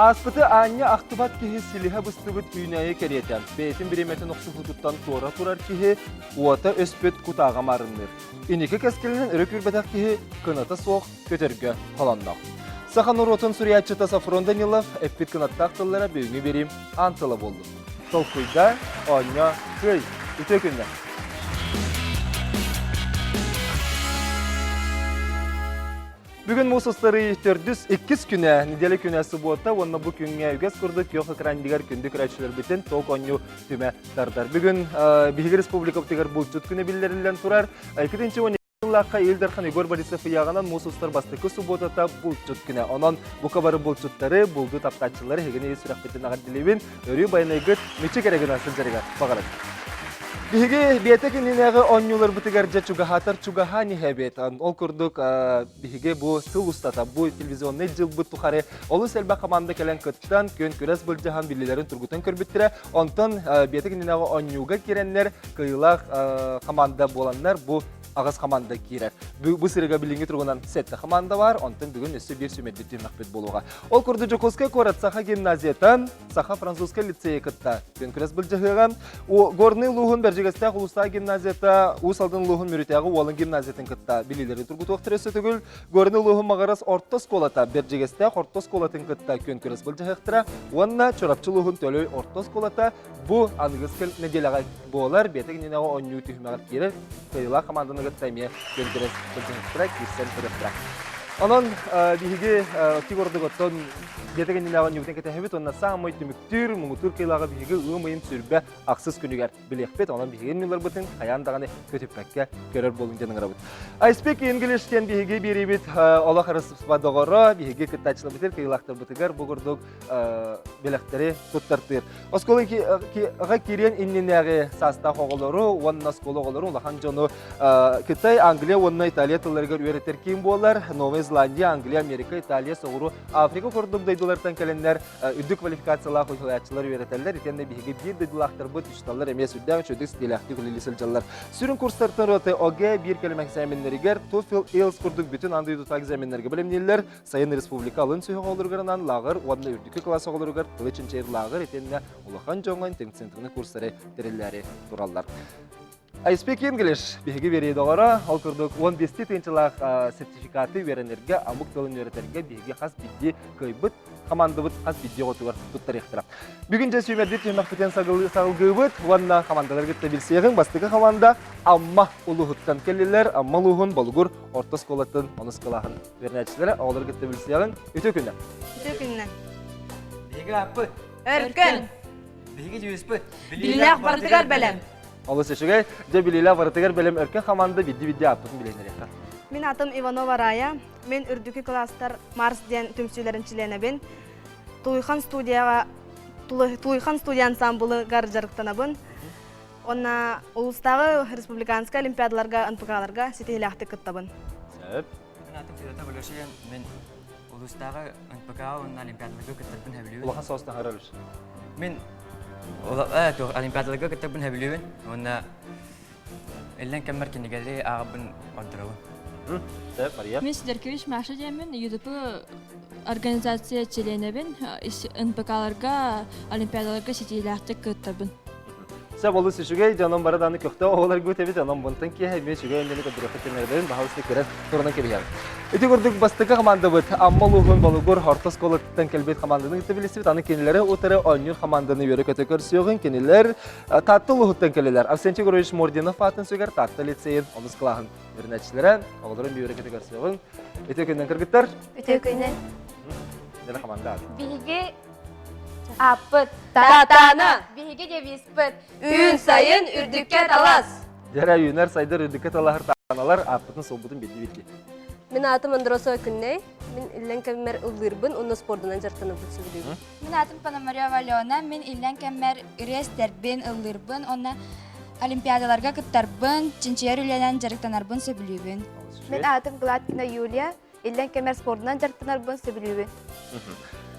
Ааспыты аанньа ахтыбат киһи силиһэ быстыбыт үүнээйи кэриэтэ. Бэйэтин бириэмэтин охсуһуутуттан туора турар киһи уота өспүт кутааҕа маарынныыр. Инники кэскилинэн өрө күүрбэтэх киһи кыната суох көтөргө холонно. Саха норуотун суруйааччыта Софрон Данилов эппит кынаттаах тыллара бүгүҥҥү биэриим аан тыла буоллун. Толкуйда, оонньоо, кыай, үтүө күннэр! Бүгүн муус устарыы төрдүс иккис күнэ, неделя күнэ субуота уонна бу күҥҥэ үгэс курдук күөх экрандигар күндү көрөөччүлэрбитин ток оонньуу түмэ тардар. Бүгүн биһиги республикабытыгар булчут күнэ биллэриллэн турар. 2 сыллаахха Ил Дархан Егор Борисов ыйааҕынан муус устар бастакы субуотата булчут күнэ. Онон бука бары булчуттары, булду таптааччылары эһигини сүрэхпитин эҕэрдэлиибин. Өрүү байанайгыт мүччү кэрэ гына сылдьарыгар баҕарабын. Биһиги биэтэк иннинээҕи оонньууларбытыгар дьэ чугаһаатар чугаһаан иһэбит. Ол курдук биһиги бу сыл устата, бу телевизионнай дьылбыт тухары олус элбэх команда кэлэн кыттан, күөн күрэс былдьаһан биллилэрин тургутан көрбүттэрэ. Онтон биэтэк иннинээҕи оонньууга киирэннэр кыайыылаах команда буоланнар бу аҕыс команда киирэр. Бу сырыга билиҥҥи туругунан сэттэ команда бар, онтон бүгүн өссө биир сүүмэрдик түһүмэхпит буолуоҕа. Ол курдук Дьокуускай куорат Саха гимназиятын Саха-французскай лицейи кытта күөн-күрэс былдьаһыаҕа. Горный улууһун Бэрдьигэстээх улуустаах гимназията Уус Алдан улууһун Мүрүтээҕи Уолун гимназиятын кытта билиилэри тургутуохтара өссө төгүл. Горный улууһун Маҕарас орто оскуолата Бэрдьигэстээх орто оскуолатын кытта күөн-күрэс былдьаһыахтара уонна Чурапчы улууһун Төлөй орто оскуолата бу аныгыскы нэдиэлэҕэ буолар биэтэк иннинээҕи оонньуу түһүмэҕэр киирэр кыайыылаах хамаанданы кытта эмиэ күөн-күрэс былдьаһыахтара киирсэн көрүөхтэрэ. Онон биһиги тик ордук оттон биэтэк иннинээҕи оонньуубутун кэтэһэбит уонна саамай түмүктүүр, муҥутуур кыайыылааҕы биһиги ыам ыйын сүрбэ ахсыс күнүгэр билиэхпит. Онон биһиги иннилэрбитин хайаан даҕаны көтүппэккэ көрөр буолуҥ диэн ыҥырабыт. I speak English диэн биһиги биэриибит олох арыспа доҕоро, биһиги кыттааччыларбытыгар, кыайыылаахтарбытыгар бу курдук бэлэхтэри туттартыыр. Оскуолаҕа киириэн иннинээҕи саастаах оҕолору уонна оскуола оҕолору улахан дьону Кытай, Англия уонна Италия тылларыгар үөрэтэр киин буолар. Новая Зеландия, Англия, Америка, Италия, Соҕуруу Африка курдук дойдулартан кэлэннэр үрдүк квалификациялаах уһуйааччылар үөрэтэллэр. Итиэннэ биһиги биир дойдулаахтарбыт учууталлар эмиэ сүрдээх үчүгэйдик ситиилээхтик үлэлии сылдьаллар. Сүрүн курстартан ураты ОГЭ биир кэлим экзаменнэригэр TOEFL, IELTS курдук бүтүн аан дойдутааҕы экзаменнарга бэлэмнииллэр. Сайын республика алын сүһүөх оҕолоругар анаан лааҕыр уонна үрдүкү кылаас оҕолоругар тылы чинчийэр лааҕыр итиэннэ улахан дьоҥҥо интенсивный курстары тэриллээри тураллар. I speak English биһиги биэрии доҕоро, ол курдук 15 тыһыынчалаах сертификаты үөрэнэргэ, омук тылын үөрэтэргэ биһиги хас биирдии кыайбыт командабыт хас биирдии оҕотугар туттарыахтара. Бүгүн дьэ сүүмэрдиир түһүмэхпитин салгыыбыт уонна командалары кытта билсиэҕиҥ. Бастакы команда Амма улууһуттан кэллилэр. Амма улууһун Болугур орто оскуолатын онус кылааһын үөрэнээччилэрэ оҕолору кытта билсиэҕиҥ. Үтүө күннэр! Үтүө күннэр! Биһиги ааппыт. Өркөн! Биһиги дьүһүспүт. Билиилээх барытыгар бэлэм. Олус үчүгэй. Дьэ билиилээх барытыгар бэлэм Өркөн хамаанда бидди-бидди ааппытын билиһиннэриэххэ. Мин атым Иванова Рая. Мин үрдүкү кылаастар Марс диэн түмсүүлэрин чилиэнэбин. Тулуйхан студияҕа Тулуйхан студия ансамблыгар дьарыктанабын. Уонна улуустааҕы республиканскай олимпиадаларга, НПК-ларга ситиһиилээхтик кыттабын. Сөп. Мин атым Федота Болешия. Мин улуустааҕы НПК уонна олимпиадаларга кыттарбын сөбүлүүбүн. Улахан соҕустан харалыр. Мин олимпиадаларга кыттарбын сөбүлүүбүн уонна иллэҥ кэммэр кинигэлэри ааҕабын ордоробун. Сөп, Мария. Мин Сидоркевич Маша диэммин, ЮДП организация чилиэнэбин, НПК-ларга, олимпиадаларга ситиилээхтик кыттабын. Сөп олус үчүгэй, дьонум бары даҕаны көхтөөх оҕолоргут эбит, онон бунтан киэһэ эмиэ үчүгэй өндөни көрдөрүөххэ тимирдэрин баһалыста көрөн турунан кэбиһэҕин. Ити курдук бастакы командабыт Амма улууһун Болугур орто оскуолатыттан кэлбит команданы кытта билистибит. Аны кинилэри утары оонньуур команданы үөрэ-көтө көрсүөҕүн. Кинилэр Таатта улууһуттан кэллилэр. Арсентий Егорович Мординов аатын сүгэр Таатта лицейин онус кылааһын үөрэнээччилэрэ. Оҕолорун үөрэ-көтө көрсүөҕүн. Үтүө күнүнэн кыргыттар. Үтүө күнүнэн. Дьэ команда ааты. Биһиги Ааппыт. Татана. Биһиги девизпыт. Үүн сайын үрдүккэ талас. Дьэрэ үүнэр сайдар үрдүккэ талаһар таналар ааппытын суолбутун билди билди. Мин аатым Андросова Күннэй. Мин иллэҥ кэммэр ыллыырбын уонна спордунан дьарыктанарбын сөбүлүүбүн. Мин аатым Пономарева Алена. Мин иллэҥ кэммэр ырыа истэрбин, ыллыырбын уонна олимпиадаларга кыттарбын, чинчийэр үлэнэн дьарыктанарбын сөбүлүүбүн. Мин аатым Гладкина Юлия. Иллэҥ кэмэр спордунан дьарыктанарбын сөбүлүүбүн.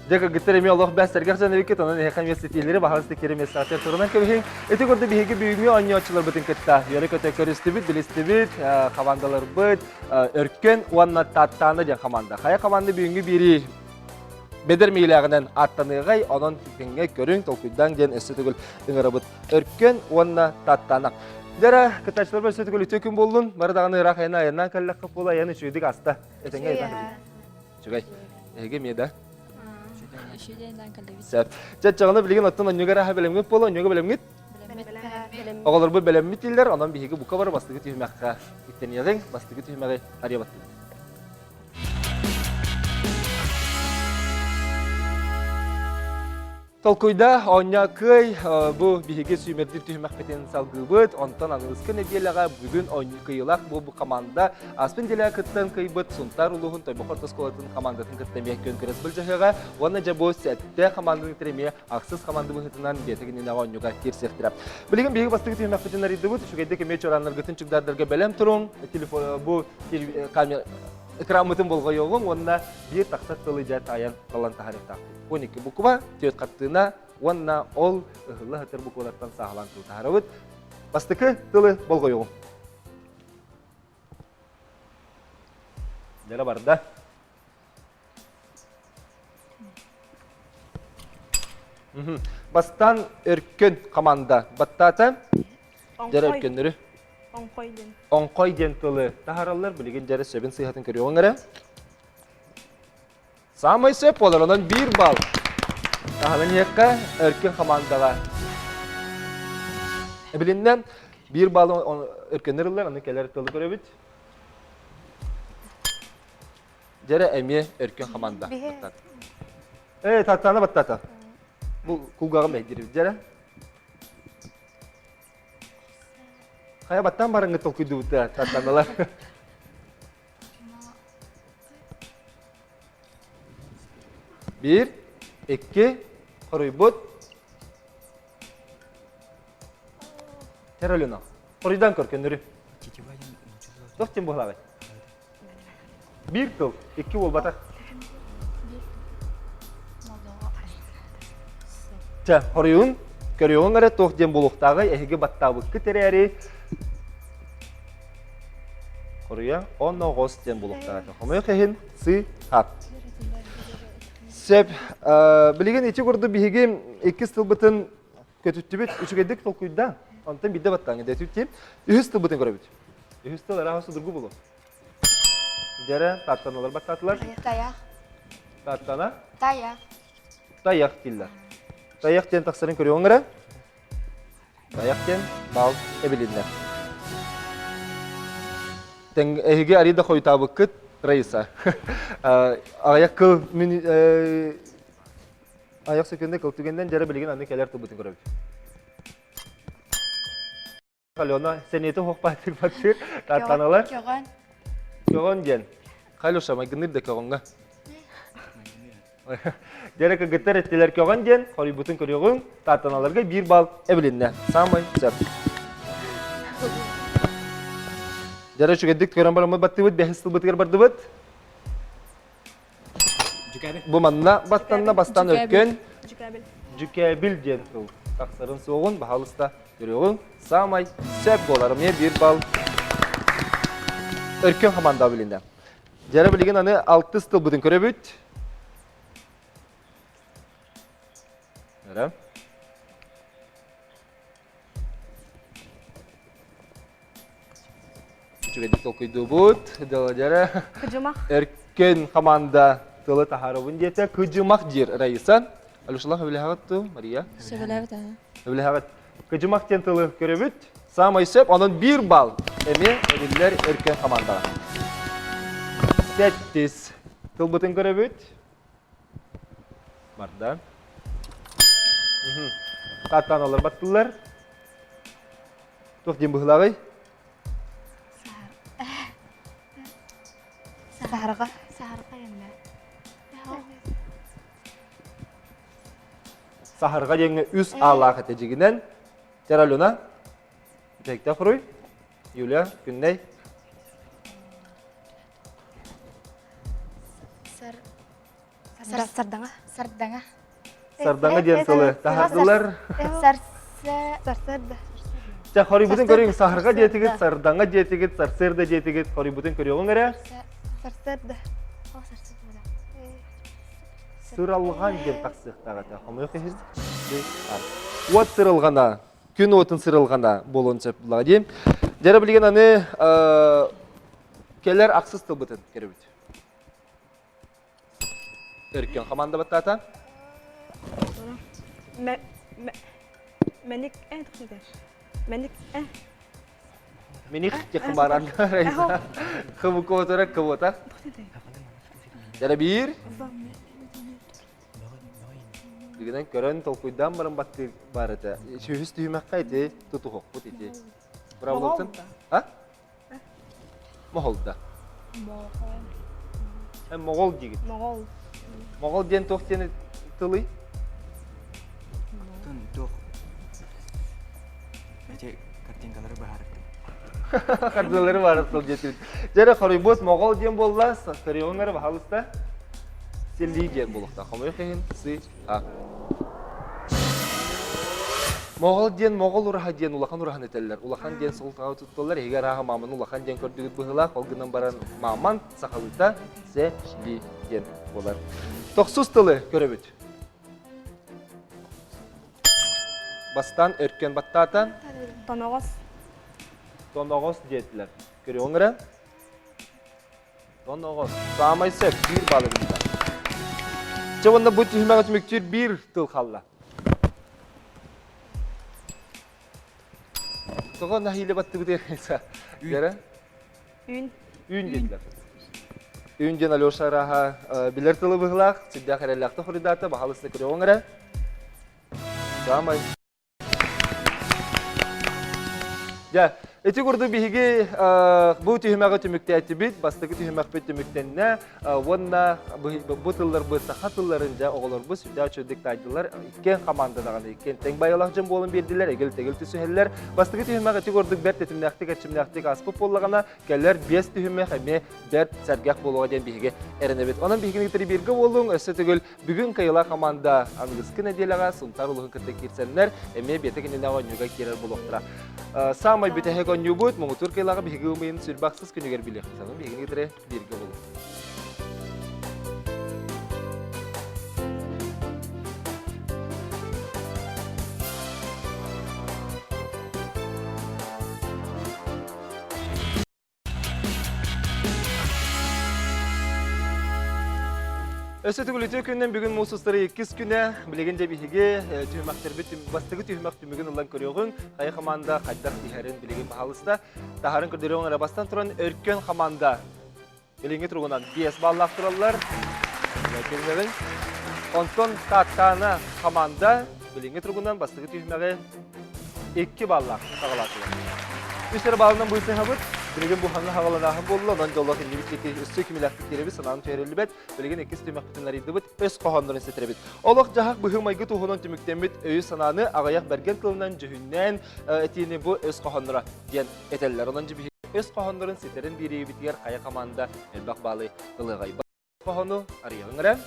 Дьэ кыргыттар эмиэ олох бэс сэргэх дьон эбиккит, онон эһиэхэ эмиэ ситиилэри баһалыста киирэ миэстэҕитигэр турунан кэбиһиҥ. Ити курдук биһиги бүгүҥҥү оонньооччуларбытын кытта үөрэ-көтө көрүстүбүт, билистибит, хамаандаларбыт Өркөн уонна Тааттаана диэн хамаанда. Хайа хамаанда бүгүҥҥү биэрии? Бэдэр миилээҕинэн аттаныаҕай, онон түгэҥҥэ көрүҥ, толкуйдаан диэн өссө төгүл ыҥырабыт. Өркөн уонна Таттаана. Дьара, кытааччыларбар өссө төгүл үтүө күн буоллун. Бары даҕаны ыраах айана айаннаан кэллэххэ буола айан үчүгэйдик аста. Этэҥҥэ айаннаан Үчүгэй. Эһиги эмиэ да? Сөп. Дьэ, чаҕына билигин оттон онньуга эрэ бэлэмҥит буола, онньуга бэлэмҥит? Оҕолорбут бэлэммит дииллэр, онон биһиги бука бары бастакы түһүмэххэ үктэниэҕиҥ, бастакы түһүмэҕи арыйа баттыбыт. Толкуйда оонньоо кыай бу биһиги сүүмэрдиир түһүмэхпитин салгыыбыт. Онтон аныгыскы нэдиэлэҕэ бүгүн оонньуу кыайыылаах буолбут команда ааспыт нэдиэлэҕэ кыттан кыайбыт Сунтаар улууһун Тойбохор оскуолатын командатын кытта эмиэ күөн күрэс былдьаһыаҕа. Уонна дьэ бу сэттэ команданы кытта эмиэ ахсыс команда быһыытынан биэтэк иннинээҕи оонньууга киирсиэхтэрэ. Билигин биһиги бастакы түһүмэхпитин арыйдыбыт. Үчүгэйдик эмиэ чуорааннаргытын чугдаардарга бэлэм туруҥ. Телефон бу камера экраммытын болҕойуоҕуҥ уонна биир тахсар тылы дьэ таайан талан таһаарыахтаахпыт. 12 буква, түөрт хартыына уонна ол ыһылла сытар буквалартан сааһылаан тыл таһаарабыт. Бастакы тылы болҕойуоҕуҥ. Дьара барда. Бастаан Өркөн команда баттаата. Дьара Өркөннөрү. Оҥхой диэн. Оҥхой диэн тылы таһаараллар. Билигин дьара сөбүн сыыһатын көрүөҕүҥ эрэ. Саамай сөп буолар, онон биир балл. Таһынан иһиэххэ Өркөн командаҕа. Эбилиннэ биир баллы Өркөннөр ыллар, аны кэлэр тылы көрөбүт. Дьэрэ эмиэ Өркөн команда баттаата. Ээ, Татьяна баттаата. Бу кулгааҕым эйдирибит дьэрэ. Хайа баттаан бараҥҥыт толкуйдубута Татьяналар. Биир, икки, хоруйбут. Теролина. Хоруйдан көр көннөрү. Туох тим буолаҕай? Биир тыл, икки буолбатах. Чэ, хоруйун көрүөҕүҥ эрэ туох диэн буолуохтааҕый, эһиги баттаабыккыт эрээри хоруйа оноҕос диэн буолуохтаах. Хомойуох иһин сы хат. Сөп. Билигин ити курдук биһиги иккис тылбытын көтүттүбүт, үчүгэйдик толкуйда. Онтон биирдэ баттааҥы дэтүттим. Үһүс тылбытын көрөбүт. Үһүс тыл арааһа судургу булу. Дьэрэ, тааттаналар баттаатылар. Тайах. Тааттана? Тайах. Тайах дииллэр. Тайах диэн тахсарын көрүөҥ эрэ. Тайах диэн баал эбилиннэ. Тэҥ эһиги арыый да хойутаабыккыт, Раиса. Аҕыйах кыл мин айах сөкүндэ кыл түгэннэн дьэрэ билигин аны кэлэр тылбытын көрөбүт. Алена, сэниэтэ суохпаатык баттыыр, тааттаналар. Көҕөн. Көҕөн диэн. Халюша, майгынныыр да көҕөҥҥө. Дьэрэ кыргыттар эттилэр көҕөн диэн, хоруйбутун көрүөҕүҥ, тааттаналарга биир балл эбилиннэ. Самый сөп. Дьэрэ үчүгэйдик көрөн бараммыт баттыыбыт, бэһис тылбытыгар бардыбыт. Бу манна бастанна бастан өркөн дьүкээбил диэн тыл тахсарын суоҕун баһаалыста көрүөҕүҥ. Саамай сөп буолар. Эмиэ биир балл өркөн хамаанда билиннэ. Дьэрэ билигин аны алтыс тылбытын көрөбүт. Эрэ. Үчүгэйдик толкуйдуубут. Дьэ Кыдьымах. Өркөн команда тылы таһаарабын диэтэ. Кыдьымах диир Раиса. Алюшалах сөбүлэһэҕит ту, Мария? Сөбүлээбит аа. Сөбүлэһэҕит. Кыдьымах диэн тылы көрөбүт. Саамай сөп, онон биир балл эмиэ эбиллэр Өркөн командаҕа. Сэттис тылбытын көрөбүт. Барда. Тааттаан олорбаттылар. Туох диэн быһылааҕый? Саһарҕа. Саһарҕа эмэ. Саһарҕа диэҥҥэ үс аалаах этэ дьигинэн. Тералюна, Бүтэйиктээх хоруй. Юлия, Күннэй. Сар Сардаҥа. Сардаҥа. Сардаҥа диэн тылы таһардылар. Сарсыарда. Чэ, хоруйбутун көрүҥ. Саһарга диэтигит, сардаҥа диэтигит, сарсыарда диэтигит. Хоруйбутун көрүөҕүҥ эрэ. Сарсыарда. Сыралҕан диэн тахсыахтаах этэ. Хомойуох иһин Уот сыралҕана, күн уотун сыралҕана буолуон сөп буллаҕа дии. Дьэ билигин аны кэлэр ахсыс тылбытын көрөбүт. Өркөн команда баттаата. Мэник э Мэник э Миних тихмаран Райса. Хыбукотора кого-то. Дьэ биир. Бүгүнэн көрөн толкуйдаан баран баттыыр баар этэ. Сүһүс түһүмэххэ ити тутуһуохпут ити. Браво А? Моһолда. Эн моҕол диигит. Моҕол. Моҕол диэн туох диэн тылый? Тун туох. Эти картинкалары быһаарыттым. Картиналары быһаарар тыл диэтибит. Дьэ хоруйбут моҕол диэн буолла, көрүөҥ эрэ баһаалыста. Силии диэн буолуохтаах. Хомойуох иһин сы а. Моҕол диэн моҕол ураһа диэн улахан ураһаны этэллэр. Улахан диэн суолтаҕа тутталлар. Эһиги арааһа мааманы улахан диэн көрдүгүт быһыылаах. Ол гынан баран мааман сахалыыта се ли диэн буолар. Тохсус тылы көрөбүт. Бастаан өркөн баттаата. Тоноҕос. Тоноҕос диэтилэр. Көрүөҥ эрэ. Тоноҕос. Саамай сөп биир балл билбэ. Чэ уонна бу түһүмэҕи түмүктүүр биир тыл халла. Тоҕо наһиилэ баттыбыт Вера? Үүн. Үүн диэтилэр. Үүн диэн Алеша арааһа билэр тылы быһылаах, сүрдээх эрэллээхтик хоруйдаата, баһаалыста көрүөҕүҥ эрэ. Саамай Дьэ, ити курдук биһиги бу түһүмэҕи түмүктээтибит, бастакы түһүмэхпит түмүктэннэ уонна бу тылларбыт саха тылларын дьэ оҕолорбут сүрдээх үчүгэйдик таайдылар. Иккиэн команда даҕаны иккиэн тэҥ байалаах дьон буолан биэрдилэр, эгил-тэгил түсүһэллэр. Бастакы түһүмэх ити курдук бэрт тэтимнээхтик, эрчимнээхтик ааспыт буоллаҕына, кэлэр биэс түһүмэх эмиэ бэрт сэргэх буолуоҕа диэн биһиги эрэнэбит. Онон биһигини кытары бииргэ буолуҥ, өссө төгүл Бүгүн Кайла команда аныгыскы нэдиэлэҕэ Сунтаар улууһун кытта киирсэннэр, эмиэ биэтэк иннинээҕи оонньууга киирэр буолуохтара. Саамай бүтэһик оонньуубут муҥутуур Кайлаҕа биһиги ымыйын сүрбахсыс күнүгэр билиэхпит. Онон биһигини кытары бииргэ буолуҥ. Өссө төгүл үтүө күнүнэн бүгүн муус устары иккис күнэ. Билигин дьэ биһиги түһүмэхтэрбит бастакы түһүмэх түмүгүн ылан көрүөҕүҥ. Хайа команда хайдах иһэрин билигин баһаалыста. Таһарын көрдөрүөҕүҥ эрэ бастан туран Өркөн команда билиҥҥи туругунан 5 баллаах тураллар. Кэлбэбин. Онтон Тааттаана команда билиҥҥи туругунан бастакы түһүмэҕи 2 баллаах саҕалаатылар. Үс эрэ баллынан быысыһабыт. Билигин бу ханна хаҕаланааһын буолла, онон дьоллоох иннибит диэки өссө кимилээхтик киирэбит, санаам түһэриллибэт. Билигин иккис түмэхпитин арыйдыбыт, өс хоһооннорун ситирэбит. Олох-дьаһах быһыы-майгы туһунан түмүктэммит өйү-санааны аҕыйах бэргэн тылынан дьүһүннээн этиини бу өс хоһоонноро диэн этэллэр. Онон дьэ өс хоһооннорун ситэрин биэриибитигэр хайа команда элбэх баалы ылыаҕай. Хоһоону арыйаҕыҥ эрэ.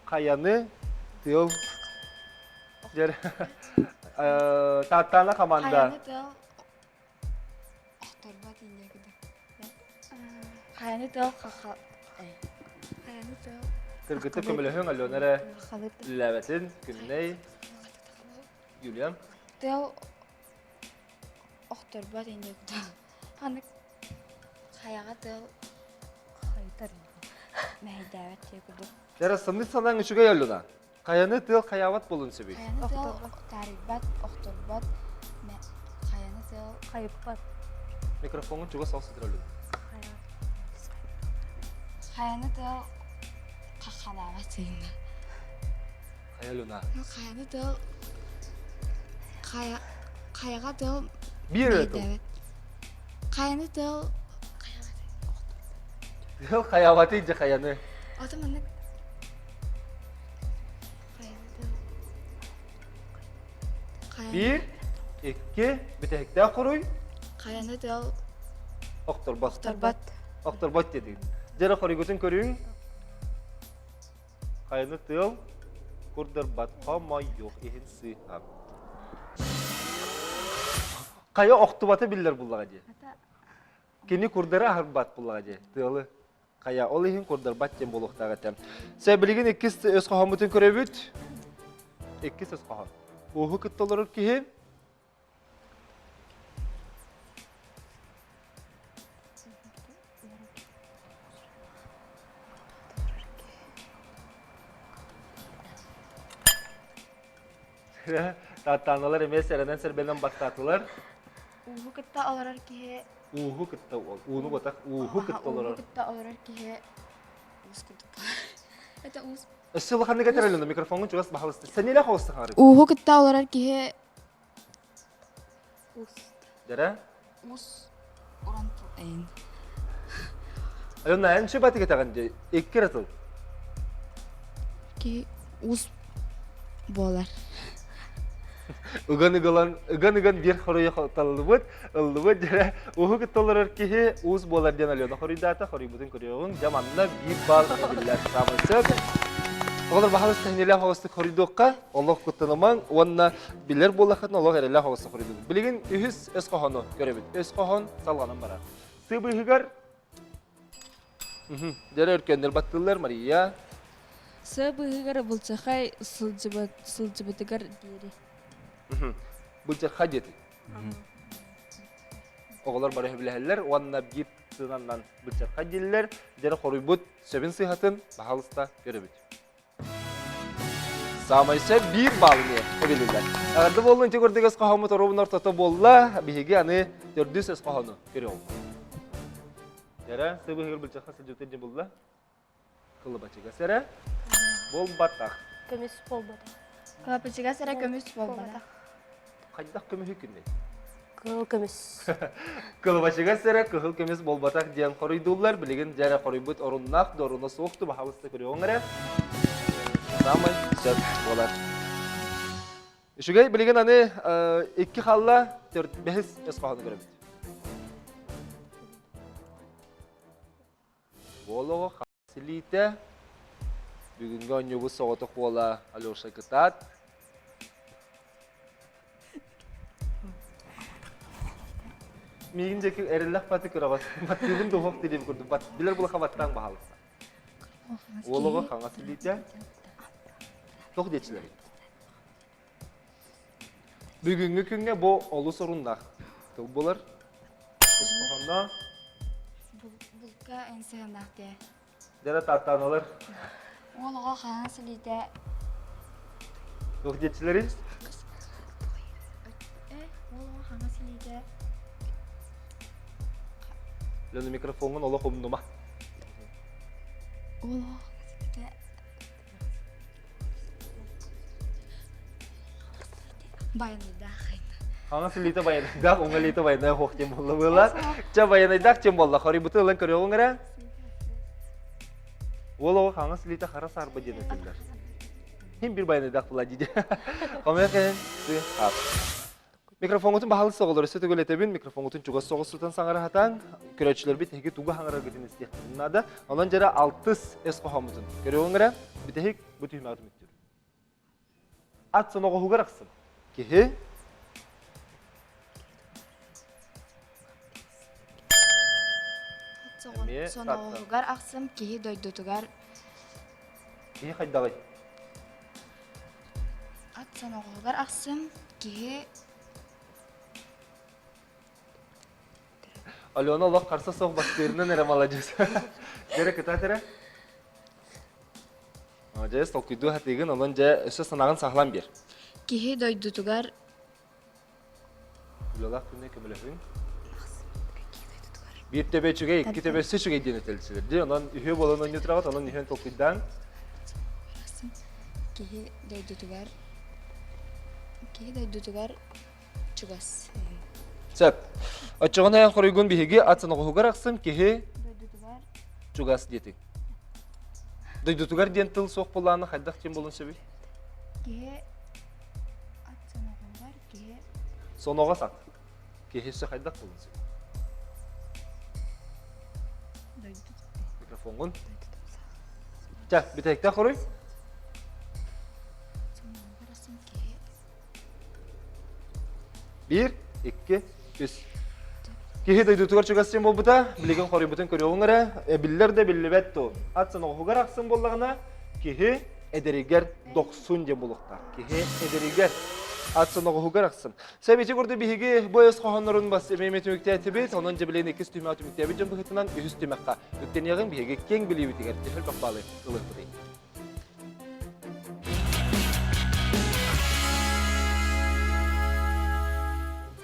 Хайаны тыал дьэр Тааттаана команда. Хайаны тыал охторбот инде Хайаны тыал Хайаны тыал Кыргыттар көмөлөһүҥ Алена эрэ үлэлээбэтин Күннэй Юлия Тыал охторбот инде Ханнык хайаҕа тыал Хайтар. Мэһэйдээбэт диye курдук. Дьэ, сымныы санааҥ үчүгэй Алена. Хайаны тыал хайаабат буолун сөбүй? Хайаны тыал таарыйбат, охторбот, хайаны тыал хайыппат. Микрофоҥун чугас ол сытар Алена. Хайаны тыал хаххалаабат сыйына. Хайа Алена. Хайаны тыал хайа хайаҕа тыал Биир эрэ тыл. Хайаны тыал Тыал хайаабатый дьэ хайаны. Ото маннык Биир, икки, бүтэһиктээх хоруй. Хайаны тыал Охторбот. Охторбот. Охторбот диэтигит. Дьэ хоруйгутун көрүҥ. Хайаны тыал курдарбат хомойуох иһин сыыһа. Хайа охтубата биллэр буллаҕа дии. Кини курдары аһарбат буллаҕа дии тыалы. Хайа, ол иһин курдарбат диэн буолуохтаах этэ. Сэ, билигин иккис өс хоһооммутун көрөбүт. Иккис өс хоһоон. Ууһу кытта олорор киһи Тааттааналар эмиэ сэрэнэн-сэрбэнэн баттаатылар. Ууһу кытта олорор киһи Ууһу кытта ууну батах ууһу кытта олорор. Ууһу кытта олорор киһи уус курдук. Это уус. Өссө улаханнык этэр Алена, микрофоҥҥун чугас баһалыста. Сэниэлээх оҕуста хаҥарый. Ууһу кытта олорор киһи уус. Дэрэ? Уус уран эйин. Алена, эн шыбаты кетеҕин дии. Икки эрэ тыл. Киһи уус буолар. Ыган ыгылан, ыган ыган биир хоруйу таллыбыт, ыллыбыт дьэрэ уһу кытта олорор киһи уус буолар диэн Алена хоруйдаата, хоруйбутун көрүөҕүҥ. Дьэ манна биир балл эбиллэр. Саамай сөп. Оҕолор баһалыста хинилээх оҕустук хоруйдуохха, олох куттанымаҥ уонна билэр буоллаххытына олох эрэллээх оҕустук хоруйдугут. Билигин үһүс өс хоһоону көрөбүт. Өс хоһоон салҕанан барар. Сыбыһыгар Дьэрэ өркөннөр баттыыллар Мария. Сыа быыһыгар былчахай сылдьыбытыгар диэри. Былчахха диэти. Оҕолор бары сөбүлэһэллэр уонна биир тыынаннан былчахха дииллэр. Дьэрэ хоруйбут сөбүн сыыһатын баһаалыста көрөбүт. Саамай сөп биир баалыны эбилилэр. Эҕэрдэ буоллун ити курдук өс хоһооммут оруобун ортото буолла. Биһиги аны төрдүс өс хоһоону көрүөҕүм. Дьэрэ, сыбыһыгар былчахха сылдьыбыт дьэ булла. Кылыбачыгас эрэ буолбатах. Көмүс буолбатах. Кылапычыгас эрэ көмүс буолбатах. Хайдах көмүһү күннэй? Кыһыл көмүс. Кылыбачыгас эрэ кыһыл көмүс буолбатах диэн хоруйдууллар. Билигин дьэ эрэ хоруйбут оруннаах да оруна суох ту баһаалыста көрүөҕүҥ эрэ. Саамай сөп буолар. Үчүгэй билигин аны икки халла төрт бэһис өс хоһоону көрөбүт. Буолоҕу Силиитэ бүгүҥҥү оонньуубут соҕотох уола Алеша кытаат. Миигин диэки эрэллэх баты көрөҕөт. Баттыыбын дуһуох дириим курдук. Бат билэр булаха баттаан баһалыста. Уол оҕо хаҥас илиитэ. Туох диэчилэрий? Бүгүҥҥү күҥҥэ бу олус оруннаах тыл буолар. Ис хоһооно Булка эн сыһыаннаах дии. Дьэрэ тааттааналар. Уол оҕо хаҥас илиитэ Туох диэччилэрий? Э, уол оҕо хаҥас илиитэ Лена микрофоҥҥун олох умнума. Уол оҕо хаҥас илиитэ Байанайдаах. Хаҥас илиитэ байанайдаах, уҥа илиитэ байанай суох диэн буолла быылар. Чэ байанайдаах диэн буолла. Хоруйбуту ылан көрүөҕүҥ эрэ. Уол оҕо хаҥас илиитэ хара саарба диэн этиллэр. Хим бир байанайдаах була дии. Хомойох иһин, сыы, Микрофоҥҥутун баһылык соҕолор өссө төгүл этэбин, микрофоҥҥутун чугас соҕус сытан саҥара сатааҥ. Көрөөччүлэрбит эһиги тугу хаҥараргытын истиэхтэрин наада. Онон дьэрэ алтыс эс хоһооммутун көрүөҕүҥ эрэ. Бүтэһик бу түһүмэҕи түмүктүүр. Ат соноҕоһугар ахсын. Киһи Эмиэ Соноҕоһугар ахсым киһи дойдутугар Киһи хайдаҕый? Ат соноҕоһугар ахсым киһи Алена олох харса суох бастыырынан эрэ маладьыас. Дьэрэ кытаат эрэ. Маладьыас, толкуйдуу сатыыгын, онон дьэ өссө санааҕын саҕалаан биэр. Киһи дойдутугар Үлэлээх күнү көмөлөһүҥ. Биир төбө үчүгэй, икки төбө өссө үчүгэй диэн этэллэр. Дии, онон үһүө буолан оонньуу тураҕыт, онон үһүөн толкуйдаан. Киһи дойдутугар киһи дойдутугар чугас. Сөп. Оччоҕуна эн хоруйгун биһиги ат соноҕоһугар ахсын киһи дойдутугар чугас диэтиҥ. Дойдутугар диэн тыл суох буоллаҕына хайдах диэн буолуон сөбүй? Киһи ат соноҕоһугар киһи Соноҕос ат. Киһи өссө хайдах буолуон сөбүй? Микрофоҥҥун. Чэ, бүтэһиктээх хоруй. Биир, икки, үс. Киһи дойдутугар чугас диэн буолбута, билигин хоруйбутун көрүөҕүҥ эрэ, биллэр да биллибэт дуо. Ат соноҕоһугар ахсын буоллаҕына, киһи эдэригэр дохсун диэн буолуохтаах. Киһи эдэригэр ат соноҕоһугар ахсын. Сэбити курдук биһиги бу өс хоһооннорун бас эмиэ түмүктээтибит, онон дьэбилиэн иккис түмэх түмүктээбит дьон быһыытынан үһүс түмэххэ үктэниэҕиҥ биһиги киэҥ билиибитигэр төһө элбэх баалы ылыахпытый.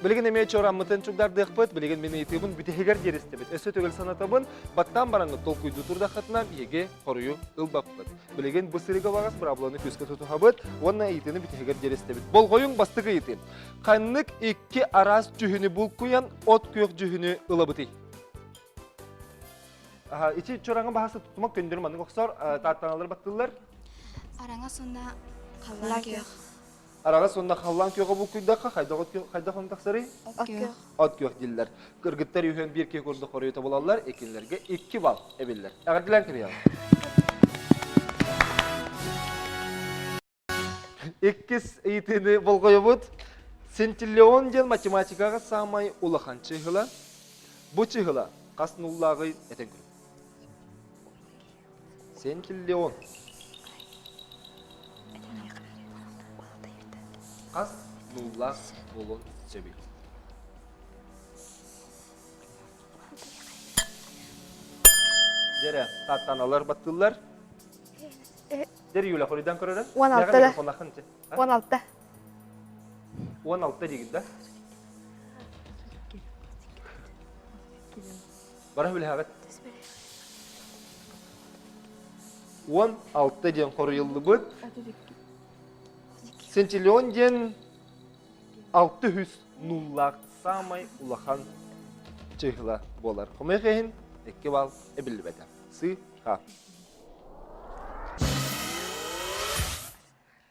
Билигин эмиэ чораммытын чугдардыахпыт, билигин мин ыйытыыбын бүтэһигэр диэристибит. Өссө төгүл санатабын, баттаан бараҥҥыт толкуйдуу турдаххытына биһиги хоруйу ылбаппыт. Билигин бу сырыыга баҕас быраабыланы күүскэ тутуһабыт уонна ыйытыыны бүтэһигэр диэристибит. Болҕойуҥ бастакы ыйытыы. Ханнык икки араас дьүһүнү булкуйан от күөх дьүһүнү ылабытый? Ити чораҥа баһасы туттумак көндөрү маннык охсор, тааттаналар баттыллар. Араҥа сонна халлаан күөх. Араҕас уонна халлаан күөҕэ булкуйдахха хайдах от хайдах он тахсарый? От күөх. От күөх дииллэр. Кыргыттар үһүөн биир киһи курдук хоруйу булаллар, иккилэргэ икки балл эбиллэр. Эҕэрдэлээн кэбиһэҕин. Иккис ыйытыыны болҕойобут. Сентиллион диэн математикаҕа саамай улахан чыыһыла. Бу чыыһыла хас нуллааҕый этэн көрүҥ. Сентиллион. Хас нуллаах буолуон сөбүй? Дьэрэ, тааттаналар баттыыллар. Дэр Юля, хоруйдан көрөрө? 16 да. 16. 16 дигин да? Бара билэҕит. 16 диэн хоруйуллубут. Сентиллион диэн 600 нуллаах саамай улахан чыһыла буолар. Хомойуох иһин 2 балл эбиллибэтэ. Сы-ха.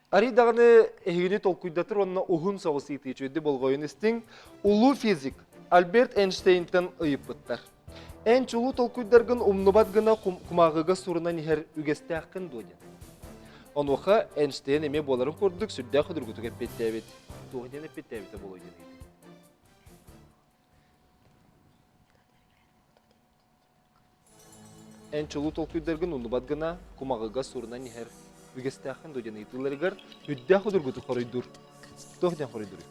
Арый даҕаны эһигини толкуйдатар уонна уһун соҕус ыйытыы үчүгэйдик болҕойон истиҥ. Улуу физик Альберт Эйнштейнтэн ыйыппыттар. Эн чулуу толкуйдаргын умнубат гына кумааҕыга сурунан иһэр үгэстээххин дуо диэн. Онуоха Эйнштейн эмиэ буоларын курдук сүрдээх судургутук эппиэттээбит. Туох диэн эппиэттээбитэ буолуой диэн ыйытыы. Эн чулуу толкуйдаргын умнубат гына кумаҕыга сурунан иһэр үгэстээххин дуо диэн ыйытыыларыгар үрдээх судургутук хоруйдуур. Туох диэн хоруйдууруй?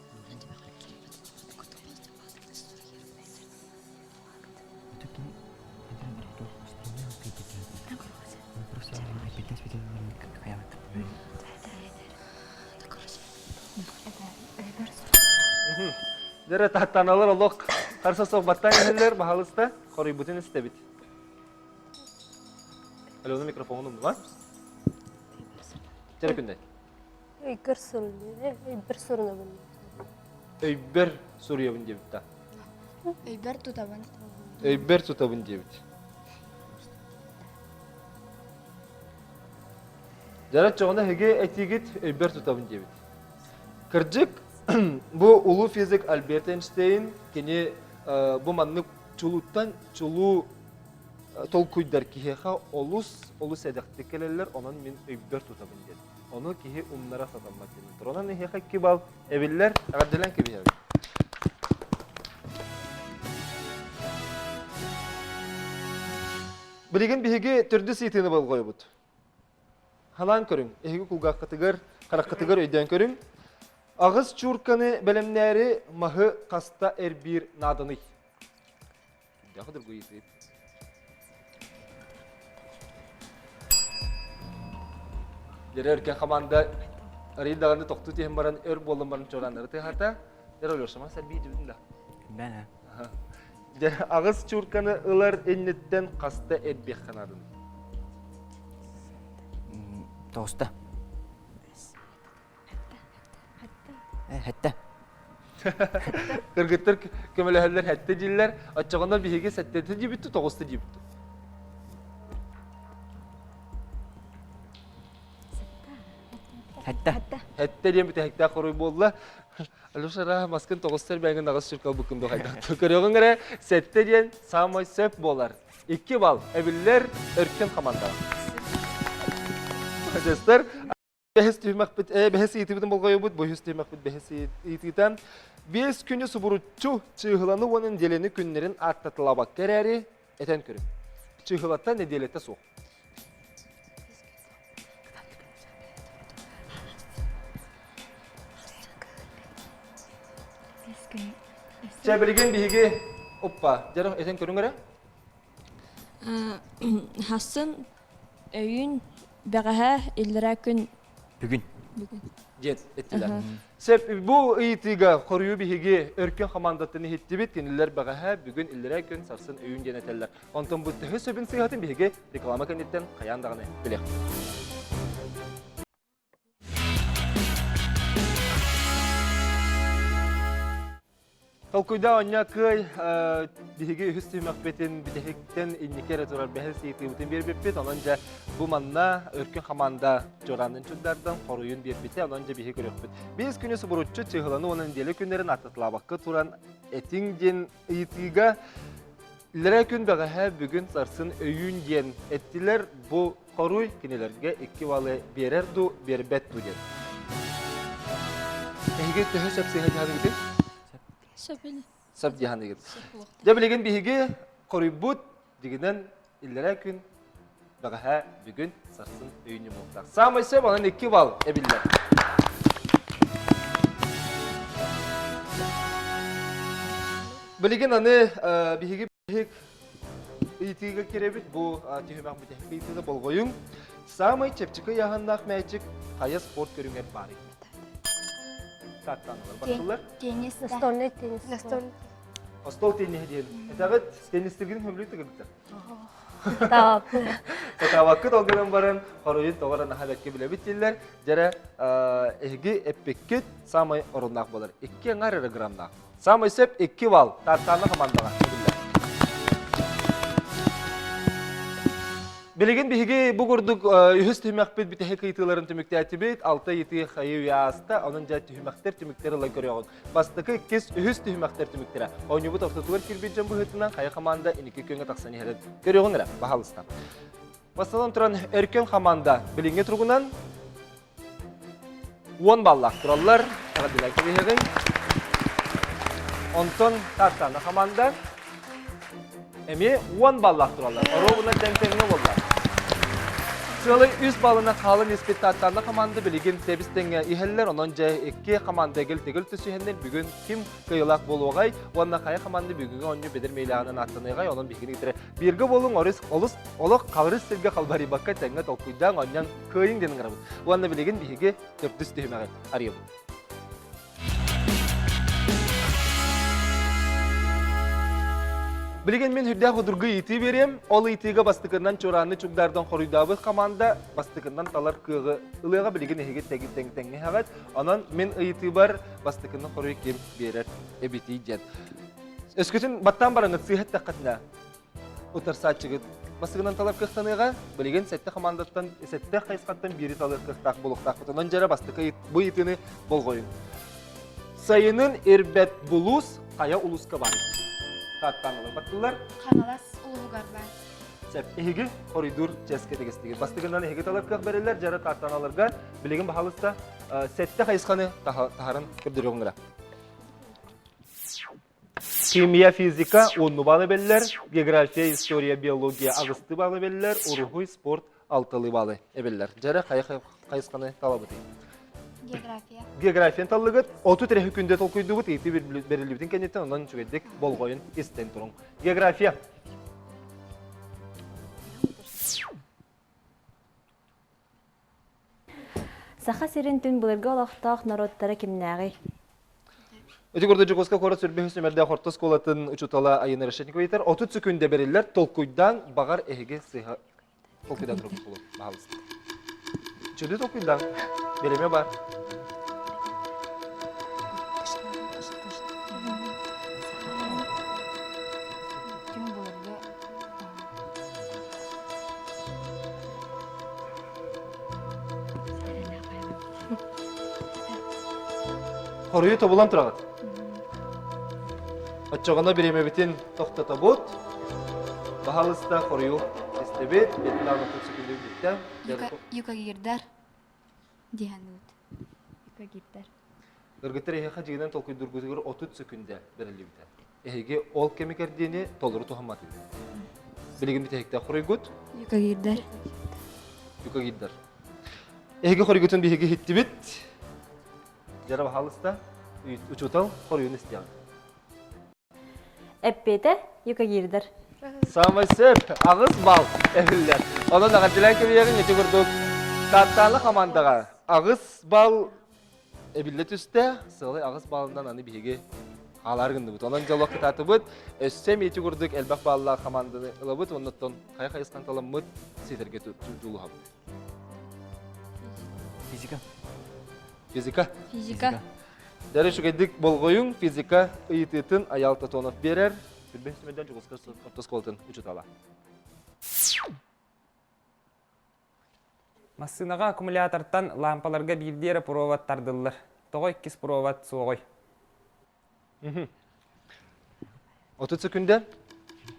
Дьэ, тааттаналар олох харса суох баттаан иһэллэр, баһалыста. Хоруйбутун истэбит. Алена микрофонун умнума. Чэрэ күннэй. Өйгөр суруйабын. Өйбөр сурунабын. Өйбөр суруйабын диэбит да. Өйбөр тутабын. Өйбөр тутабын диэбит. Дьара чоҕуна эһиги этиигит өйбөр тутабын диэбит. Кырдьык, бу улуу физик Альберт Эйнштейн кини бу маннык чулууттан чулуу толкуйдар киһиэхэ олус олус сэдэхтик кэлэллэр, онон мин өйбөр тутабын диэн. Ону киһи умнара сатаммат диэн. Онон эһиэхэ икки балл эбиллэр, эҕэрдэлээн кэбиһэбин. Билигин биһиги төрдүс ыйытыыны болҕойобут. Халаан көрүҥ, эһиги кулгааххытыгар, хараххытыгар өйдөөн көрүҥ. Аҕыс чуурканы бэлэмнээри маһы хаста эрбиир нааданый? Сүрдээх судургу ыйытыы. Дьэрэ өркөн хамаанда арыый даҕаны тохтуу түһэн баран өр буолан баран чуорааннары тыаһата. Дьэрэ Алешама сэрбии дьүбүтүн да. Бэн Дьэ, аҕыс чуурканы ылар инниттэн хаста эрбиэххэ нааданы? Тоҕуста. Хэттэ. Кыргыттар көмөлөһөллөр хэттэ дииллэр. Оччоҕуна биһиги сэттэтэ диэбитту, тоҕуста диэбитту. Хэттэ. Хэттэ диэн бүтэһиктээх хоруй буолла. Алеша ра маскын тоҕустар бэҥин аҕыс сүр калбыккын дуу хайдах көрөҕүҥ эрэ сэттэ диэн саамай сөп буолар. Икки балл эбиллэр өркөн хамаандаҕа. Дьастар. Бэһис түһүмэхпит, бэһис ыйытыыбытын болҕойобут, бу үһүс түһүмэхпит бэһис ыйытыыта. Биэс күнү субуруччу чыыһыланы уонна нэдиэлэни күннэрин ааттатылабакка эрээри этэн көрүҥ. Чыыһылата нэдиэлэтэ суох. Чэ, билигин биһиги оппа, дьэ этэн көрүҥ эрэ. Хасын өйүн бэҕэһээ иллэрээ күн Бүгүн. Бүгүн. Диэн эттилэр. Сөп, бу ыйытыыга хоруйу биһиги Өркөн хамаандатын иһиттибит. Кинилэр бэҕэһээ, бүгүн, иллэрээ күн, сарсын өйүн диэн этэллэр. Онтон бу төһө сөбүн сыыһатын биһиги реклама кэнниттэн хайаан даҕаны билиэхпит. Толкуйда онньо кыай биһиги үһүс түһүмэхпитин бүтэһиктэн инники эрэ турар бэһис ыйытыыбытын биэрбиппит. Онон дьэ бу манна Өркөн хамаанда Дьоранын чугдардан хоруйун биэрбитэ. Онон дьэ биһиги көрүөхпүт. Биэс күнү субуруччу чыыһыланы уонна нэдиэлэ күннэрин аттатылаабакка туран этиҥ диэн ыйытыыга Илэрээ күн бэҕэһээ бүгүн сарсын өйүүн диэн эттилэр. Бу хоруй кинилэргэ икки балы биэрэр дуу, биэрбэт дуу диэн. Эһиги төһө сөп сыыһа дьаһаныгытый? Сөп ини. Сөп дьаһаныгыт. Дьэ билигин биһиги хоруйбут дигинэн иллэрээ күн бэҕэһээ бүгүн сарсын өйүнү буолтах. Саамай сөп онон икки балл эбиллэр. Билигин аны биһиги биһик ыйытыыга кирэбит. Бу түһүмэх бүтэһик ыйытыыта болҕойуҥ. Саамай чэпчэки ыйааһыннаах мээчик хайа спорт көрүҥэр баарый? Тааттаанылар баттылар. Теннис. Настольный теннис. Настольный. Остол тенниһи диэн. Этэҕит теннистиргин хөмлүү тыгырдыр. Сатаабаппын. Сатаабаккыт ол гынан баран хоруйун тоҕо эрэ наһаа бэркэ билэбит дииллэр. Дьэрэ эһиги эппиккит саамай оруннаах буолар. Икки аҥаар эрэ грамнаах. Саамай сөп икки балл Тартаана хамаандаҕа биллэр. Билигин биһиги бу курдук үһүс түһүмэхпит бүтэһик ыйытыыларын түмүктээтибит. Алта ыйытыы хайыы үйэ ааста. Онон дьэ түһүмэхтэр түмүктэр ылан көрүөҕүҥ. Бастакы, иккис, үһүс түһүмэхтэр түмүктэрэ. Оонньуубут ортотугар киирбит дьон быһыытынан хайа хамаанда инники күөҥҥэ тахсан иһэрин көрүөҕүҥ эрэ, баһаалыста. Бастатан туран, Өркөн хамаанда билиҥҥи туругунан 10 баллаах тураллар. Эҕэрдэлээн кэбиһиэҕиҥ. Онтон Тартана хамаанда Эмиэ 10 баллаах тураллар. Оруобуна тэҥ-тэҥҥэ буолла. Сыалай үс баллына хаалан испит Тааттаанна команда билигин тэбис-тэҥҥэ иһэллэр. Онон дьэ икки команда эгил-тэгил түсүһэннэр бүгүн ким кыайыылаах буолуоҕай уонна хайа команда бүгүҥҥү оонньуу бэдэр мэйлээҕинэн ааттаныаҕай. Онон биһигини кытары бииргэ буолуҥ, орус олус олох халырыс сиргэ халбарыйбакка тэҥҥэ толкуйдаан оонньоон кыайыҥ диэн ыҥырабыт. Уонна билигин биһиги төрдүс түһүмэҕи арыйабыт. Билигин мин үрдээх удургу ыйытыы биэриэм. Ол ыйытыыга бастакынан Чурааны Чугдаардан хоруйдаабыт команда бастакынан талар кыаҕы ылыаҕа билигин эһиги тэҥ тэҥ тэҥнэһэҕит. Онон мин ыйытыыбар бастакынан хоруй ким биэрэр эбитий диэн. Өскөтүн баттаан бараҥыт сыыһа эттэххитинэ утарсааччыгыт бастыгынан талар кыахтаныаҕа. Билигин сэттэ командаттан сэттэ хайысхаттан биири талыах кыахтаах буолуохтаахпыт. Онон дьэрэ бастакы бу ыйытыыны болҕойуҥ. Сайынын ирбэт булуус хайа улууска баар? Тааттаан баттылар. Хаҥалас улууһугар баар. Сөп. Эһиги хоруйдуур чэскэ тигистигит. Бастыгынан эһиги талар кыах бэриллэр, дьэрэ тааттаналарга билигин баһалыста сэттэ хайысханы таһарын көрдөрүөҕүҥ Химия, физика уонну баалы бэллэр, география, история, биология аҕыстыы баалы бэллэр, уруһуй, спорт алталыы баалы эбиллэр. Дьэрэ хайа хайысханы талабытый? География. Географияны таллыгыт, 33 күндэ толкуйдубут, ыйытыы бериллибитин кэнниттэн онон үчүгэйдик болҕойун истэн туруҥ. География. Саха сирин түн былыргы олохтоох норуоттара кимнээҕий? Ити курдук Дьокуускай куорат сүрбүһүс нүмердээх орто оскуолатын учуутала Айына Решетникова ыйытар. 30 секүндэ бэриллэр, толкуйдаан, баҕар эһиги сыыһа толкуйдаан турукку буолуо. Баһаалыста. Чөдү толкуйдаан. Бириэмэ бар. Түн былыргы Хоруйу тобулан тураҕыт. Оччоҕуна бириэмэбитин тохтотобут. Баһаалыста хоруйу истэбит. Вьетнам 30 секунду бүттэ. Юкагирдар. Дии саныыбыт. Юкагирдар. Кыргыттар эһиэхэ дьиҥинэн толкуйдуургутугар 30 сөкүндэ бэриллибитэ. Эһиги ол кэми кэрдиини толору туһамматыгыт. Билигин бүтэһиктээх хоруйгут? Юкагирдар. Юкагирдар. Эһиги хоруйгутун биһиги иһиттибит. Дьара баһаалыста, учуутал хоруйун истиэҕиҥ. Эппиэтэ юкагирдар. Самый сөп, аҕыс балл эбиллэр. Онон эҕэрдэлээн кэбиһэҕин ити курдук Тааттаалы хамаандаҕа аҕыс балл эбиллэ түстэ. Сыалай аҕыс баллынан аны биһиги хаалаар гынныбыт. Онон дьоллох кытаатыбыт. Өссө эмиэ ити курдук элбэх баллаах хамаанданы ылабыт. Оннуттан хайа хайысхан таламмыт ситэргэ дьулуһабыт. Физика. Физика. Физика. Дәрі үчүгэйдик болҕойуҥ физика ыйытыытын Айаал Тотонов биэрэр. Сүрбэ сүмэдэн Дьокуускай орто оскуолатын учуутала. Массыынаҕа аккумулятортан лаампаларга биирдии эрэ провод тардыллар. Тоҕо иккис провод суоҕуй? 30 секүндэ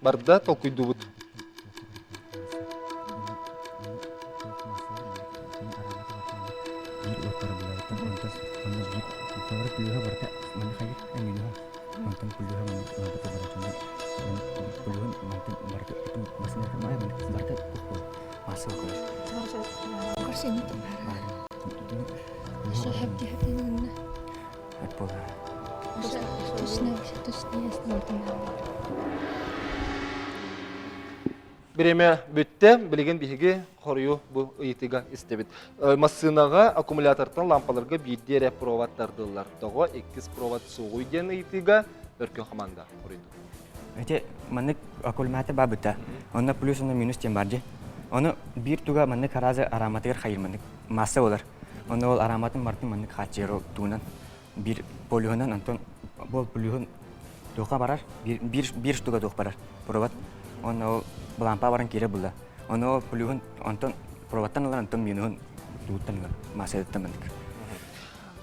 барда толкуйдуубут. Бириэмэ бүттэ. Билигин биһиги хоруйу бу ыйытыыга истэбит. Массыынаҕа аккумулятортан лампаларга биирдии эрэ провод тардыллар. Тоҕо иккис провод суоҕуй диэн ыйытыыга өркөн хамаанда хоруйду. Ити маннык аккумулятор баабыта. Онно плюс уонна минус диэн баар дии. Ону биир туга маннык аразы арааматыгар хайыр маннык масса болар. Онно ол арааматын бартын маннык хааччыйар тугунан биир полюһунан онтон ол плюһун туохха барар биир биир биир штука туох барар провод онно ол лампа баран киирэ булла ону ол плюһун онтон проводтан ылар онтон минуһун тууттан ылар массыынаттан маннык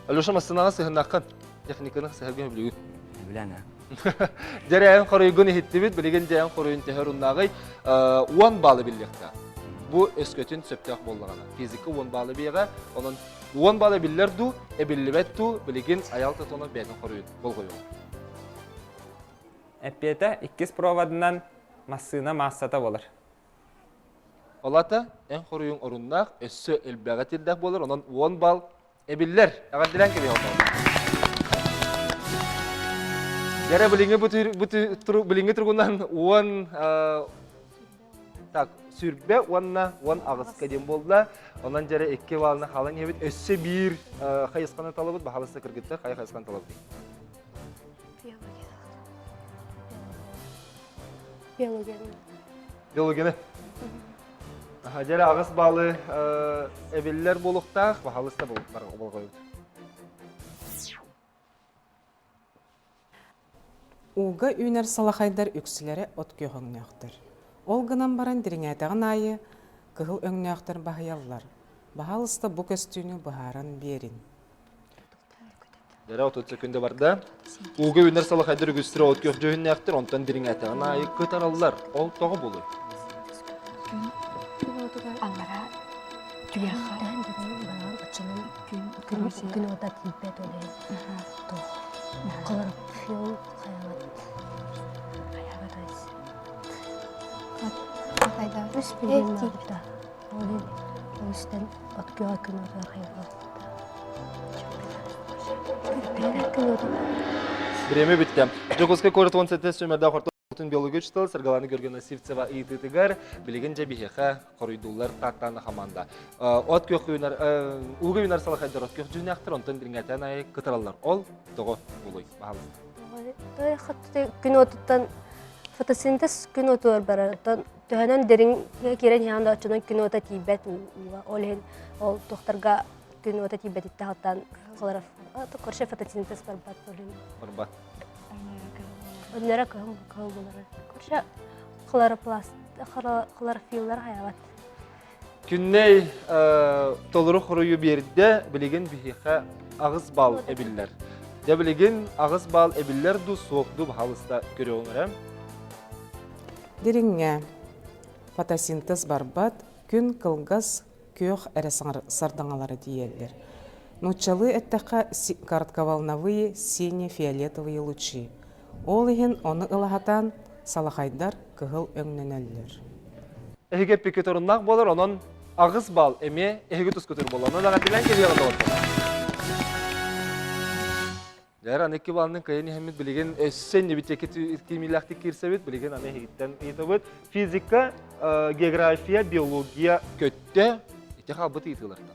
Алеша массыынаҕа сыһыннаххын техниканы сыһаргын билигин билэн Дьэрээн хоруйгун иһиттибит, билигин дьээн хоруйун төһөр уннааҕый 10 баллы биллиэхтээх. Бу өскөтүн сөптөөх буоллаҕына. Физика 10 баллы биэҕэ, онон 10 баллы биллэр дуу, эбиллибэт дуу, билигин Айал Тотонов бэйэтин хоруйун болҕойуоҕа. Эппиэтэ иккис проводынан массыына маассата буолар. Олата эн хоруйуҥ оруннаах, өссө элбэҕи тирдэх буолар, онон 10 балл Эбиллэр. Эҕэрдэлээн кэбиһэ олорон. Дьэрэ билиҥҥи билиҥҥи туругунан уон так сүрбэ уонна уон аҕыска диэн буолла. Онон дьэрэ икки баллны хаалан иһэбит. Өссө биир хайысханы талабыт. Баһалыста кыргыттар хайа хайысханы талабыт? Биологияны. Биологияны. Дьэрэ аҕыс баалы эбиллэр буолуохтаах, баһаалыста болҕойбут. Ууга үүнэр салахайдар үксүлэрэ от күөх өҥнөөхтөр. Ол гынан баран дириҥээтэҕин аайы кыһыл өҥнөөхтөр баһыйаллар. Баһаалыста бу көстүүнү быһааран биэрин. Дэрэ 30 секунда барда. Ууга үүнэр салахайдар үгүстэрэ от күөх дьүһүннээхтэр, онтон дириҥээтэҕин аайы кытараллар. Ол тоҕо буолуй? Аллара түгэххэ күн уота тиийбэт ол туох хлорофилл хайаҕат хайаҕат Үс билин Ол истэн от күөҕэ күн уотугар хайыллыбыта. Бириэмэ бүттэ. Дьокуускай куорат 17 сүүмэрдээх ортотун биология учуутала Саргалана Георгиевна Сивцева ыйытыытыгар билигин дьэ биһиэхэ хоруйдууллар Тааттаана хамаанда. От күөх үүнэр, ууга үүнэр салахайдар от күөх дьүһүнээхтэр, онтон дириҥэтэн айы кытараллар. Ол тоҕо буолуй? Баһаалыста. Күн уотуттан фотосинтез күн уотугар барар. Оттон төһөнөн дириҥҥэ киирэн иһэҕин да оччонон күн уота тиийбэт ууга. Ол иһин ол туохтарга күн уота тиийбэтиттэн хаттаан хлороф короче фотосинтез барбат ол иһин. Барбат. Өннөрө кыһыл кыһыл булар. Короче хлоропласт хлорофиллар хайабат. Күннэй толору хоруйу биэрдэ, билигин биһиэхэ аҕыс балл эбиллэр. Дьэ билигин аҕыс балл эбиллэр дуу, суох дуу баһаалыста көрүөҕүҥ эрэ. Дириҥҥэ фотосинтез барбат, күн кылгас. күөх эрэ сардаҥалара тиийэллэр. Нууччалыы эттэххэ, коротковолновые сине-фиолетовые лучи. Ол иһин ону ылаһатаан салахайдар кыһыл өҥнөнөллөр. Эһиги эппиккит оруннаах буолар, онон 8 балл эмиэ эһиги тускутур буолла. Онон эҕэрдэлээн кэлиэҕин доҕоттор. Дьэр, аны икки баллын кыайан иһэммит билигин өссө иннибитиэки кимиилээхтик киирсэбит, билигин аны эһигиттэн ыйытабыт. Физика, география, биология көттө. Ити хаалбыт ыйытыылартан.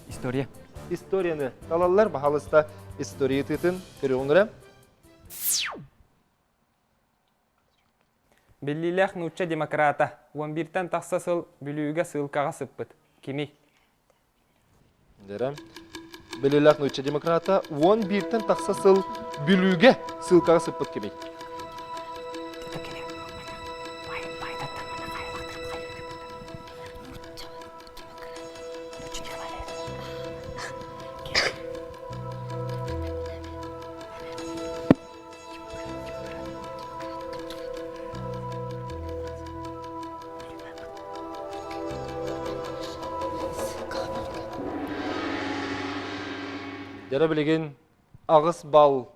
История. Историяны талаллар, баһалыста история ыйытыытын көрүөҕүҥ Биллиилээх нуучча демократа, 11-тэн тахса сыл Бүлүүгэ сыылкаҕа сыппыт. Кимий? Дэрэ. Биллиилээх нуучча демократа 11-тэн тахса сыл Бүлүүгэ сыылкаҕа сыппыт кимий? Дьара билигин 8 балл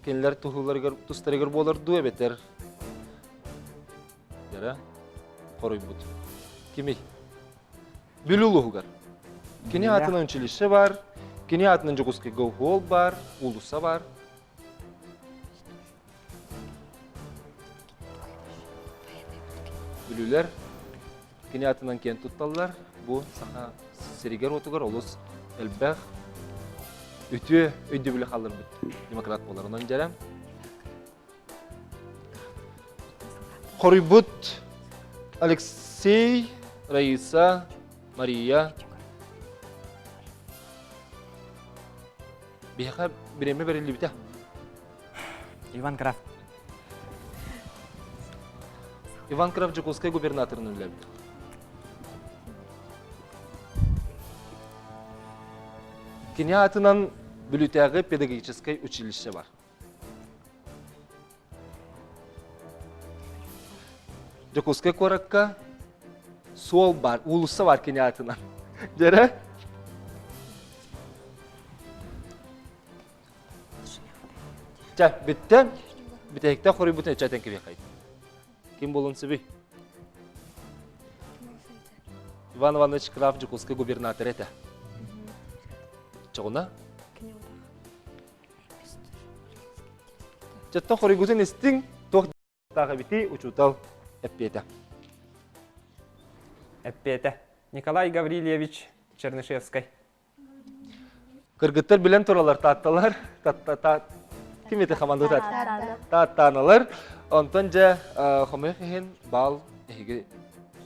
кинилэр туһуларыгар тустарыгар буолар дуу эбэтэр дьара хоруйбут. Кимий? Бүлүү улууһугар. Кини аатынан училище бар, кини аатынан Дьокуускайга уһуол бар, уулусса бар. Бүлүүлэр кини аатынан киэн тутталлар. Бу саха сиригэр-уотугар олус элбэх үтүө өйдөбүлү хаалларбыт демократ буолар. Онон дьэрэ Хоруйбут Алексей, Раиса, Мария. Биһиэхэ бириэмэ бэриллибитэ. Иван Крафт. Иван Крафт Дьокуускай губернаторын үлэлээбит. Кини аатынан Бүлүүтээҕи педагогическай училище бар. Дьокуускай куоракка суол бар, уулусса бар кини аатынан. Дьэрэ? Чэ, бүттэ. Бүтэһикте хоруйбутун өчөтөн кибиэхэй. Ким болун сөбүй? Иван Иванович Крафт Дьокуускай губернатор этэ. Чоҕуна? Чаттан хоруйгутун истиҥ, туох таах эбитий учуутал эппиэтэ. Эппиэтэ. Николай Гаврильевич Чернышевскай. Кыргыттар билэн туралар таатталар. Ким ити хамандыта? Тааттааналар. Онтон дьэ хомойох иһин баал эһиги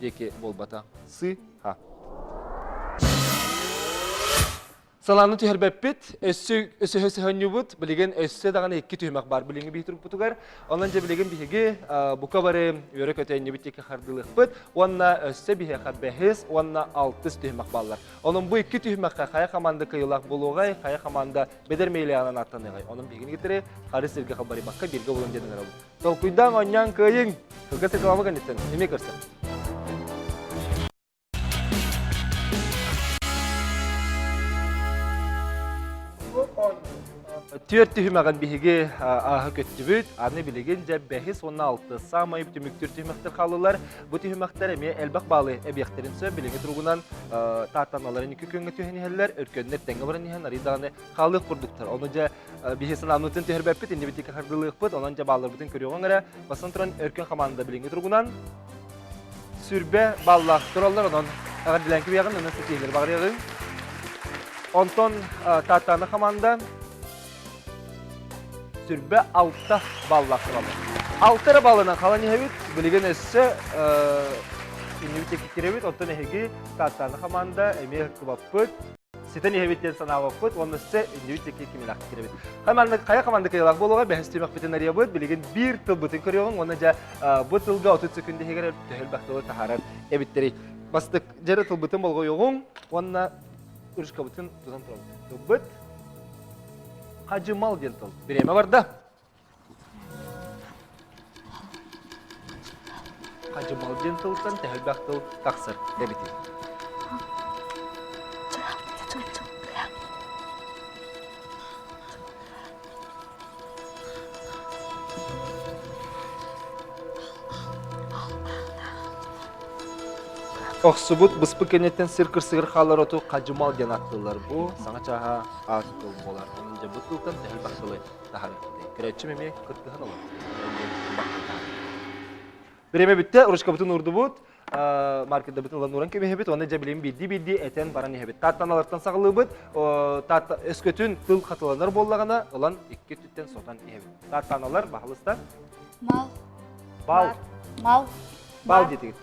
диэки буолбата. Сы ха. Салааны түһэрбэппит, өссө өсөһө сөһөнньубут, билигин өссө даҕаны икки түһүмэх бар билиҥҥи биһи турукпутугар. Онон дьэ билигин биһиги бука бары үөрэ көтөөнньүбүт диэки хардыылыахпыт уонна өссө биһиэхэ бэһис уонна алтыс түһүмэх бааллар. Онон бу икки түһүмэххэ хайа команда кыайыылаах буолуоҕай, хайа команда бэдэр мейлээҕинэн аттаныаҕай. Онон биһигини кытары хары сиргэ халбарыйбакка бииргэ буолан диэн ыҥырабыт. Толкуйдаан оонньоон кыайыҥ! Кылгас реклама кэнниттэн эмиэ көрсөбүт. Түөрт түһүмэҕин биһиги ааһа көттүбүт. Аны билигин дьэ бэһис уонна алтыс саамай түмүктүүр түһүмэхтэр хааллылар. Бу түһүмэхтэр эмиэ элбэх баалы эбиэхтэрин сөп. Билиҥҥи туругунан тааттаналарын икки күҥҥэ түһэн иһэллэр, өркөннөр тэҥҥэ баран иһэн арый даҕаны хаалыах курдуктар. Ону дьэ биһи санааммытын түһэрбэппит, иннибитикки хардыылыахпыт. Онон дьэ баалларбытын көрүөҕүҥ эрэ. Бастан туран өркөн хамаанда билиҥҥи туругунан сүрбэ баллаах тураллар, онон эҕэрдэлээн кибиэҕин, онон ситиһиилэр баҕарыаҕыҥ. Онтон Тааттааны хамаанда сүрбэ алта баллаах тураллар. Алта эрэ баллынан халан иһэбит, билигин өссө иннибит киирэбит, оттон эһиги Тааттааны хамаанда эмиэ кыбаппыт. Ситэн иһэбит диэн санаабаппыт уонна өссө иннибит диэки кимилээх киирэбит. Хамаанда хайа хамаанда кыайыылаах буолуоҕа бэһис түмэхпитин арыйабыт. Билигин биир тылбытын көрүөҕүҥ уонна дьэ бу тылга 30 секунда иһигэр төһө элбэх тылы таһаарар эбиттэрий. Бастык дьэрэ тылбытын болҕойуоҕуҥ уонна ручкабытын тутан турабыт. Тылбыт хадьымал диэн тыл. Бириэмэ барда. Хадьымал диэн тылтан төһө элбэх тыл тахсар эбитий? Охсубут быспыт кэнниттэн сир кырсыгар хаалар оту хадьымал диэн ааттыыллар. Бу саҥа чааһа аат тыл буолар. Онон дьэ бу тылтан төһө элбэх тылы таһаарыахпытый? Көрөөччүм эмиэ кыттыһан олор. Бириэмэ бүттэ, ручкабытын уурдубут, маркердабытын ылан ууран кэбиһэбит, уонна дьэ билим биирдии-биирдии этэн баран иһэбит. Тааттаналартан саҕалыыбыт, таатта өскөтүн тыл хатыланар буоллаҕына, ылан икки өттүттэн сотон иһэбит. Тааттаналар, баһылыста. Мал. Бал. Мал. Бал диэтигит.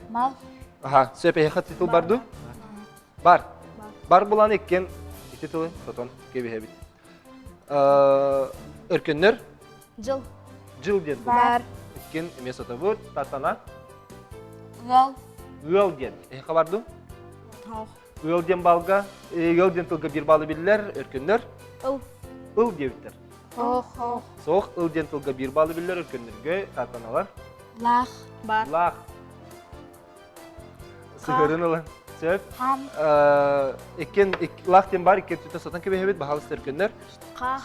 Мал. Аха, сөп эһиэхэ титул бар дуу? Бар. Бар булан иккен ити тылы сотон кэбиһэбит. Өркөннөр. Жыл. Жыл диэн. Бар. Иккен эмиэ сотобут. Татана. Ыал. Ыал диэн. Эһиэхэ бар дуу? Тоох. Ыал диэн балга, ыал диэн тылга биир балы биллэр, өркөннөр. Ыл. Ыл диэбиттэр. Ох. Соох ыл диэн тылга биир балы биллэр, өркөннөргө татаналар. Лаах. Бар. Лаах. Сыһырын ылан. Сөп. Хам. Иккен лаах диэн бар, иккен түтэ сотон кэбиһэбит, баһалыс өркөннөр. Ха.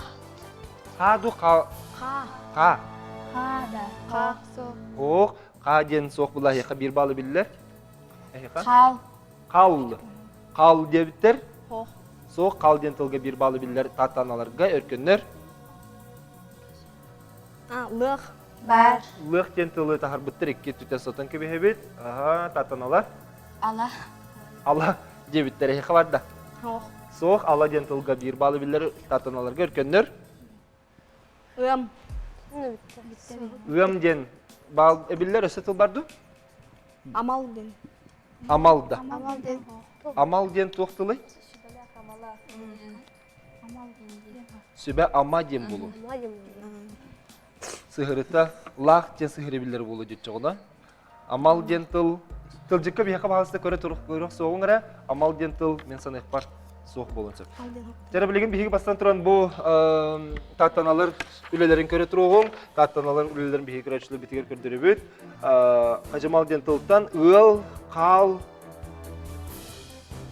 Ха ду ха. Ха. Ха. Ха да. Ха. Ох, ха диэн суох була эһиэхэ биир баалы биллэр. Эһиэхэ. Хал. Хал. Хал диэбиттэр. Хох. Суох хал диэн тылга биир баалы биллэр тааттааналарга өркөннөр. А, лыах. Бар. Лыах диэн тылы таһарбыттар икки түтэ сотон кэбиһэбит. Аха, тааттаналар. Ала. Ала диэбиттэр эһиэхэ бар да. Суох. Суох, ала диэн тылга биир баалы биллэр тааттаналарга өркөннөр. Ыам. Ыам диэн баал эбиллэр өссө тыл бар дуу? Амал диэн. Амал да. Амал диэн. Амал диэн туох тылый? Сүбэ ама диэн буолу. Сыһырыта лаах диэн сыһыры биллэр буолу дьүччоҕуна. Амал диэн тыл тылдьыкка биһиэхэ баһаалыста көрө турух суоҕуҥ эрэ амал диэн тыл мин саныахпар суох буолуон сөп. Дьэ билигин биһиги бастан туран бу тааттаналар үлэлэрин көрө туруоҕуҥ. Тааттаналар үлэлэрин биһиги көрөөччүлэрбитигэр көрдөрөбүт. Хадьымал диэн тылтан ыал, хаал,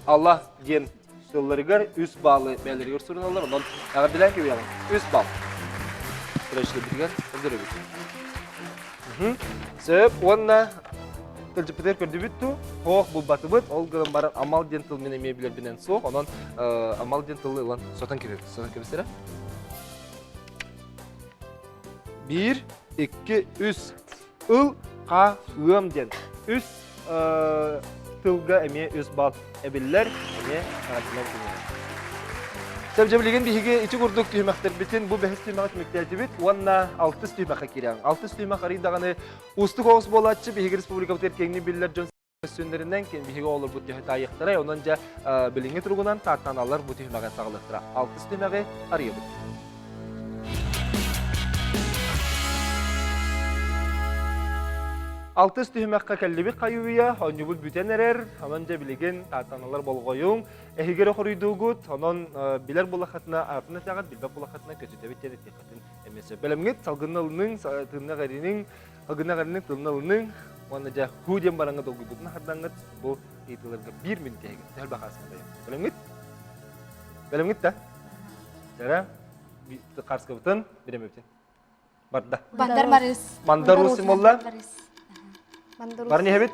Алла диэн тылларыгар үс баалы бэйэлэригэр суруналлар. Онон эҕэрдэлээн кэбиһэҕин. Үс баал. Көрөөччүлэрбитигэр көрдөрөбүт. Сөп уонна тылдьыппытыгар көрдүбүт ту, хоох булбатыбыт, ол гынан баран амал диэн тыл мин эмиэ билэрбинэн суох, онон амал диэн тылы ылан сотон кэбиһэбит. Сотон кэбисэрэ. Биир, икки, үс. Ыл, ха, ыам диэн. Үс тылга эмиэ үс бал эбиллэр, эмиэ хааччылар күнүгэр. Сөп билигин биһиги ити курдук түһүмэхтэрбитин бу бэһис түһүмэҕи түмүктээтибит уонна алтыс түһүмэххэ киирэҕин. Алтыс түһүмэх арый даҕаны уустук оҕус буолааччы биһиги республикабытыгар киэҥник биллэр дьон сүннэринэн биһиги оҕолорбут төһө таайыахтарай, онон дьэ билиҥҥи туругунан тааттаналлар бу түһүмэҕи саҕалыахтара. Алтыс түһүмэҕи арыйабыт. Алтыс түһүмэххэ кэллибит хайы-үйэ, оонньуубут бүтэн эрэр, онон дьэ билигин тааттаналар болҕойуҥ, эһигэрэ хоруйдуугут, онон билэр булахатына аатын этэҕит, билбэт булахатына көтүтэбит диэн этиэххитин эмиэ сөп. Бэлэмҥит, салгынна ылыныҥ, тыынна эриниҥ, Гына гыныҥ, тылына ылыныҥ уонна дьэ хуу диэн бараҥҥа долгуйбутун аһардаҥҥыт бу ыйытыыларга биир мүнүүтэ иһигэр төһө элбэх ааспатайым. Бэлэмҥит? Бэлэмҥит да? Дьара харскабытын биремэбитин. Барда. Бандар Марыс. Мандар Рус болла. Барын иһэбит?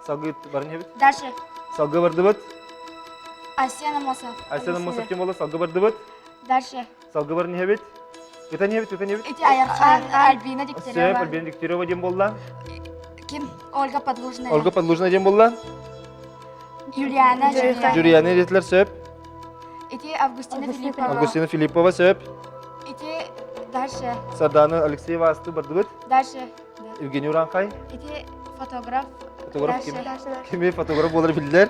Салгы барын иһэбит? Дальше. Салгы бардыбыт. Айсен Амосов. Айсен Амосов ким болла? Салгы бардыбыт. Дальше. Салгы барын иһэбит. Ытан иһэбит, ытан иһэбит. Ити Айархан, Альбина Дегтярева. Сөп, Альбина Дегтярева диэн буолла. Ким? Ольга Подлужная. Ольга Подлужная диэн буолла. Юлиана Юлиана диэтилэр сөп. Ити Августина Филиппова. Августина Филиппова сөп. Ити дальше. Сардана Алексеева асты бардыбыт. Дальше. Евгений Уранхай. Ити фотограф. Фотограф ким? Кими фотограф болар биллер.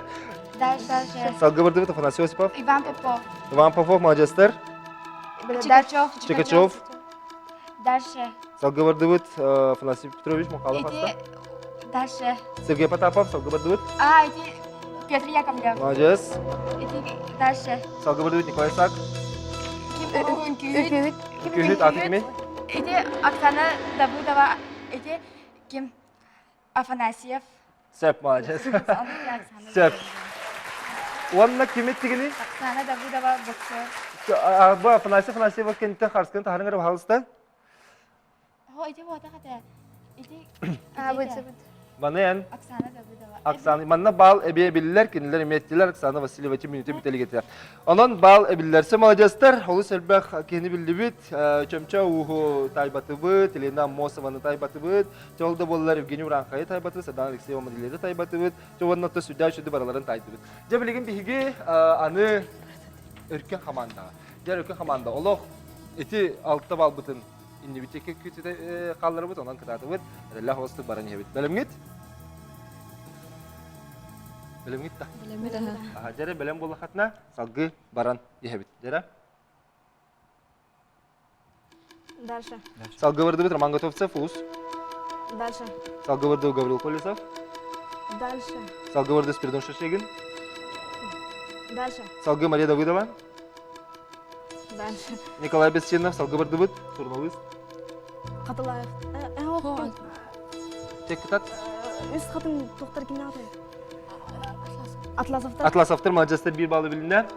Дальше. Салгы бардыбыт Афанасий Осипов. Иван Попов. Иван Попов, молодецтер. Чикачев. Чикачев. Дальше. Салгы бардыбыт Афанасий Петрович Мухалов аста. Дальше. Сергей Потапов, салгы бардыбыт. А, ити Петр Яковлев. Молодец. Ити дальше. Салгы бардыбыт Николай Сак. Үкүүһүт. Үкүүһүт аты кими? Ити Оксана Давыдова, ити ким? Афанасьев. Сөп, молодец. Сөп. Уонна ким эттигини? Оксана Давыдова боксер. Бу Афанасий Афанасьева кэнниттэн харскын таһарын эрэ баһалыста. О, ити буотах этэ. Ити Маны эн Оксана Давыдова. Оксана, манна баал эбиэ биллэр, кинилэр эмиэ эттилэр, Оксана Васильева мүнүүтэ бүтэлигэтэ. Онон баал эбиллэрсэ молодецтар, олус элбэх киһини биллибит, Чөмчө ууһу тайбатыбыт, Елена Аммосованы тайбатыбыт, Чол да буоллар Евгений Уранхайы тайбатыбыт, Садан Алексеева Мадилеты тайбатыбыт, уонна то сүрдээх үчүгэй барыларын тайдыбыт. Дьэ билигин биһиги аны өркөн хамаандаҕа. Дьэ өркөн хамаанда олох ити алта балбытын иннибитикки күтүтэ хаалларыбыт, онон кытаатыбыт, эрэллээх олостук баран иһэбит. Бэлэмҥит? Бэлэмҥит да? Бэлэммит аха. Аха, дьэрэ бэлэм буоллахатына салгыы баран иһэбит. Дьэрэ? Дальше. Салгыы бардыбыт Роман Готовцев, Улус. Дальше. Салгыы барды Гаврил Колесов. Дальше. Салгыы барды Спиридон Шашегин. Дальше. Салгыы Мария Давыдова. Дальше. Николай Бесчинов, салгыы бардыбыт, суруналыыс. Хатылаев. Теккитат. Үс хатын тоқтар кимнәҕэ Атласовтар. Атласовтар маладьыастар биир баллы билиннэ.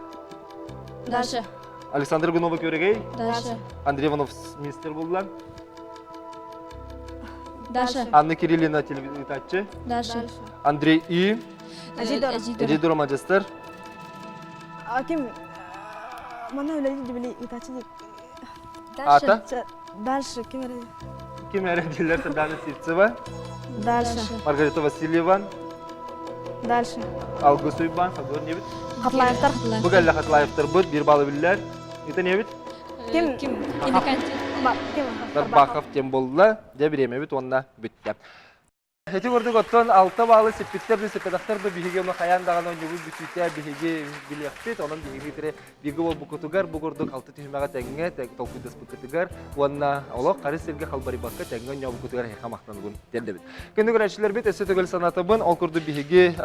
Дальше. Александр Гунова көрөгей. Дальше. Андрей Иванов министр булла. Дальше. Анна Кириллина телевизитаччы. Дальше. Андрей И. Эжидор. Эжидор маладьыастар. А ким? Мана үлэлиир дибили ытааччы Ата? Дальше ким эрэ? Ким эрэ дииллэр Сардана Сивцева. Дальше. Маргарита Васильева. Дальше. Алгыс Уйбан, Садор небит. Хатлаевтар. Бу кэллэ Хатлаевтарбыт бир баллы биллэр. Итин небит? Ким? Ким? Иннокентий. Ким? Тарбахов тем болла. Дьэ бириэмэбит уонна бүттэ. Ити курдук оттон алта баалы сиппиттэр да сиппэтэхтэр да биһиги ону хайаан даҕаны оонньуубут бүтүүтэ биһиги билиэхпит. Онон биһиги тире бииргэ буолбуккутугар бу курдук алта түһүмэҕи тэҥҥэ толкуйдаспыккытыгар уонна олох харыс сиргэ халбарыйбакка тэҥҥэ оонньообуккутугар эһиэхэ махтанабын тиэрдэбит. Күндү көрөөччүлэрбит өссө төгүл санатабын. Ол курдук биһиги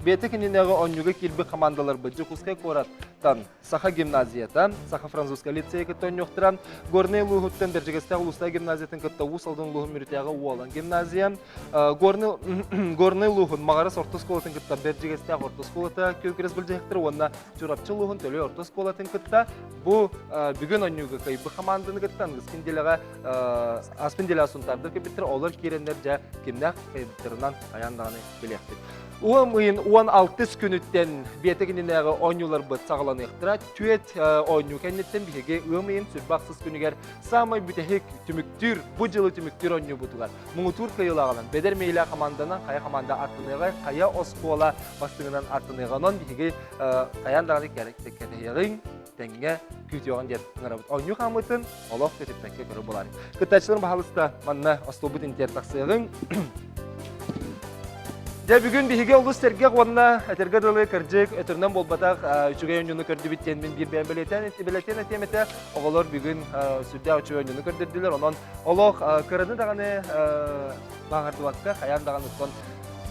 бэйэтэ кининээҕи оонньууга киирбит хамаандаларбыт Дьокуускай куораттан Саха гимназията, Саха-французскай лицейи кытта оонньуохтара, Горнай улууһуттан Бэрдьигэстээх улуустаах гимназиятын кытта Уус Алдан улууһун Мүрүтээҕи Уолан гимназия, Горнай улууһун Маҕарас орто оскуолатын кытта Бэрдьигэстээх орто оскуолата күөн-күрэс былдьаһыктара уонна Чурапчы улууһун Төлөй орто оскуолатын кытта бу бүгүн оонньууга кыайбыт хамаанданы кытта аныгыскы нэдиэлэҕэ ааспыт нэдиэлэҕэ Сунтаардар кэлбиттэр, олор киирэннэр дьэ кимнээх кыайбыттарынан хайаан даҕаны билиэхпит. Ыам ыйын 16 күнүттэн биэтэ кининээҕи оонньууларбыт саҕаланыахтара. Түөт оонньуу кэнниттэн биһиги ыам ыйын сүрбэ ахсыс күнүгэр саамай бүтэһик түмүктүүр, бу дьылы түмүктүүр оонньуубутугар муҥутуур кыайыылааҕынан Бэдэр Мейлэ хамаанданан хайа хамаанда аттыныаҕай, хайа оскуола бастыҥынан аттыныаҕа. Онон биһиги хайаан даҕаны кэтэһиэҕиҥ, тэҥҥэ күүтүөҕүн диэн ыҥырабыт. Оонньуу хаамыытын олох көтүппэккэ көрөр буолаарыҥ. Кыттааччылар баһаалыста манна остуолбут интиэр тахсыаҕыҥ. Дьэ бүгүн биһиги олус сэргэх уонна этэргэ дылы кырдьык өтөрүнэн буолбатах үчүгэй оонньууну көрдүбүт диэн мин биир бэйэм бэлиэтээн бэлиэтээн этиэм этэ. Оҕолор бүгүн сүрдээх үчүгэй оонньууну көрдөрдүлэр. Онон олох кыраны даҕаны бааһырдыбакка, хайаан даҕаны оттон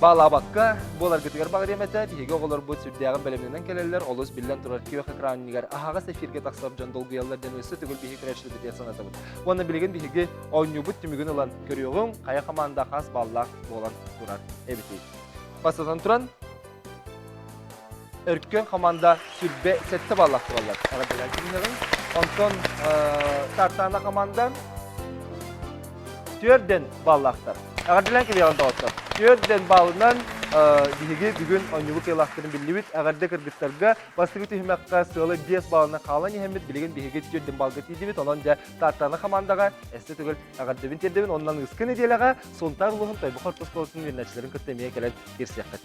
баалаабакка буоларгытыгар баҕарыам этэ. Биһиги оҕолорбут сүрдээҕин бэлэмнэнэн кэлэллэр. Олус биллэн турар күөх экраныгар аһаҕас эфиргэ тахсар дьон долгуйаллар диэн өссө төгүл биһиги көрөөччүлэрбитигэр санатабыт. Уонна билигин биһиги оонньуубут түмүгүн ылан көрүөҕүҥ, хайа хамаанда хас баллаах буолан турар эбитий. Бастатан туран, Өркөн хамаанда сүрбэ сэттэ баллаах тураллар. Эҕэрдэлээн киһинэҕин. Онтон Тартаана хамаанда түөрдэн баллаахтар. Эҕэрдэлээн кэбиэҕин доҕоттор. Түөрдэн баллынан биһиги бүгүн оонньуубут кыайыылаахтарын биллибит. Эҕэрдэ кыргыттарга бастакы түһүмэххэ сыала 5 баллынан хаалан иһэммит. Билигин биһиги түөрдэн балга тиийдибит. Онон дьэ Тартаана хамаандаҕа эссе төгүл эҕэрдэбин тиэрдэбин. Онон ыскы нэдиэлэҕэ Сунтаар улууһун Тойбохой орто оскуолатын үөрэнээччилэрин кытта эмиэ кэлэн киирсиэххит.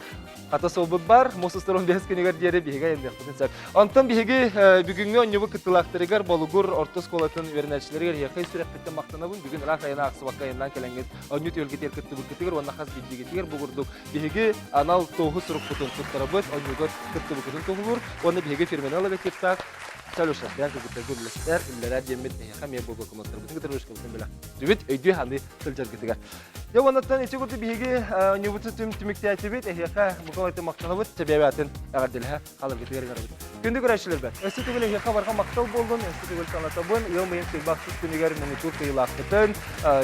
Хата суолбут бар, муус устар 15 күнүгэр диэри биһиги айанныахпытын сөп. Онтон биһиги бүгүҥҥү оонньуубут кыттыылаахтарыгар Болугур орто оскуолатын үөрэнээччилэригэр эһиэхэ сүрэхпиттэн махтанабын. Бүгүн ыраах айана аахсыбакка айаннаан кэлэҥҥит оонньуу түһүлгэтигэр кыттыбыккытыгар уонна хас биирдиигитигэр бу курдук биһиги анал туоһу сурукпутун туттарабыт, оонньууга кыттыбыккытын туоһулуур уонна биһиги фирменный логотиптаах Салюша, бэйэҥ кыргыттарга үллэстэр, үллэрэр диэммит эһиэхэ эмиэ бу блокноттарбытын кытары ручкабытын бэлэхтүүбүт, өйдүү саныы сылдьаргытыгар. Дьэ, оннуттан ити курдук биһиги оонньуубутун түм түмүктээтибит, эһиэхэ мукалайтын махтанабыт, чэбиэбээтин эҕэрдэлэһэ хааларгытыгар ыҥырабыт. Күндү көрөөччүлэрбэр, өссө төгүл эһиэхэ барҕа махтал буоллун, өссө төгүл санатабын, ыам ыйын сыйбахсыт күнүгэр муҥутуур кыйылаахпытын,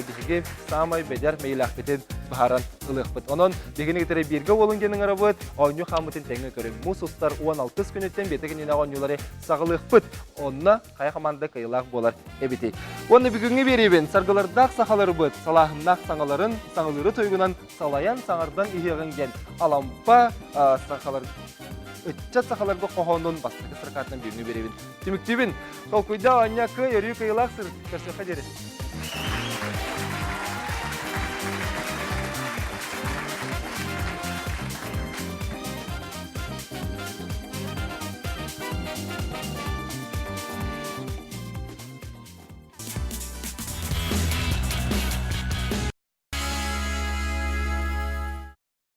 биһиги саамай бэдэр мэйилээхпитин. быһааран ылыахпыт. Онон биһигини кытары бииргэ буолун диэн ыҥырабыт. Оонньуу хааммытын тэҥҥэ көрүҥ. Муус устар 16 күнүттэн биэтэк иннинэ оонньуулары саҕалыахпыт. Онно хайа хамаанда кыайыылаах буолар эбитий. Уонна бүгүҥҥү биэриибин саргылардаах сахаларбыт салааһыннаах саҥаларын саҥалыыры тойугунан салайан саҥардан иһиэҕиҥ диэн Алампа сахалар ыччат сахаларга хоһоонун бастакы строкатынан бүгүҥҥү биэриибин түмүктүүбүн. Толкуйда оонньоо кыай өрүү кыайыылаах сырыт. Көрсүөххэ диэри.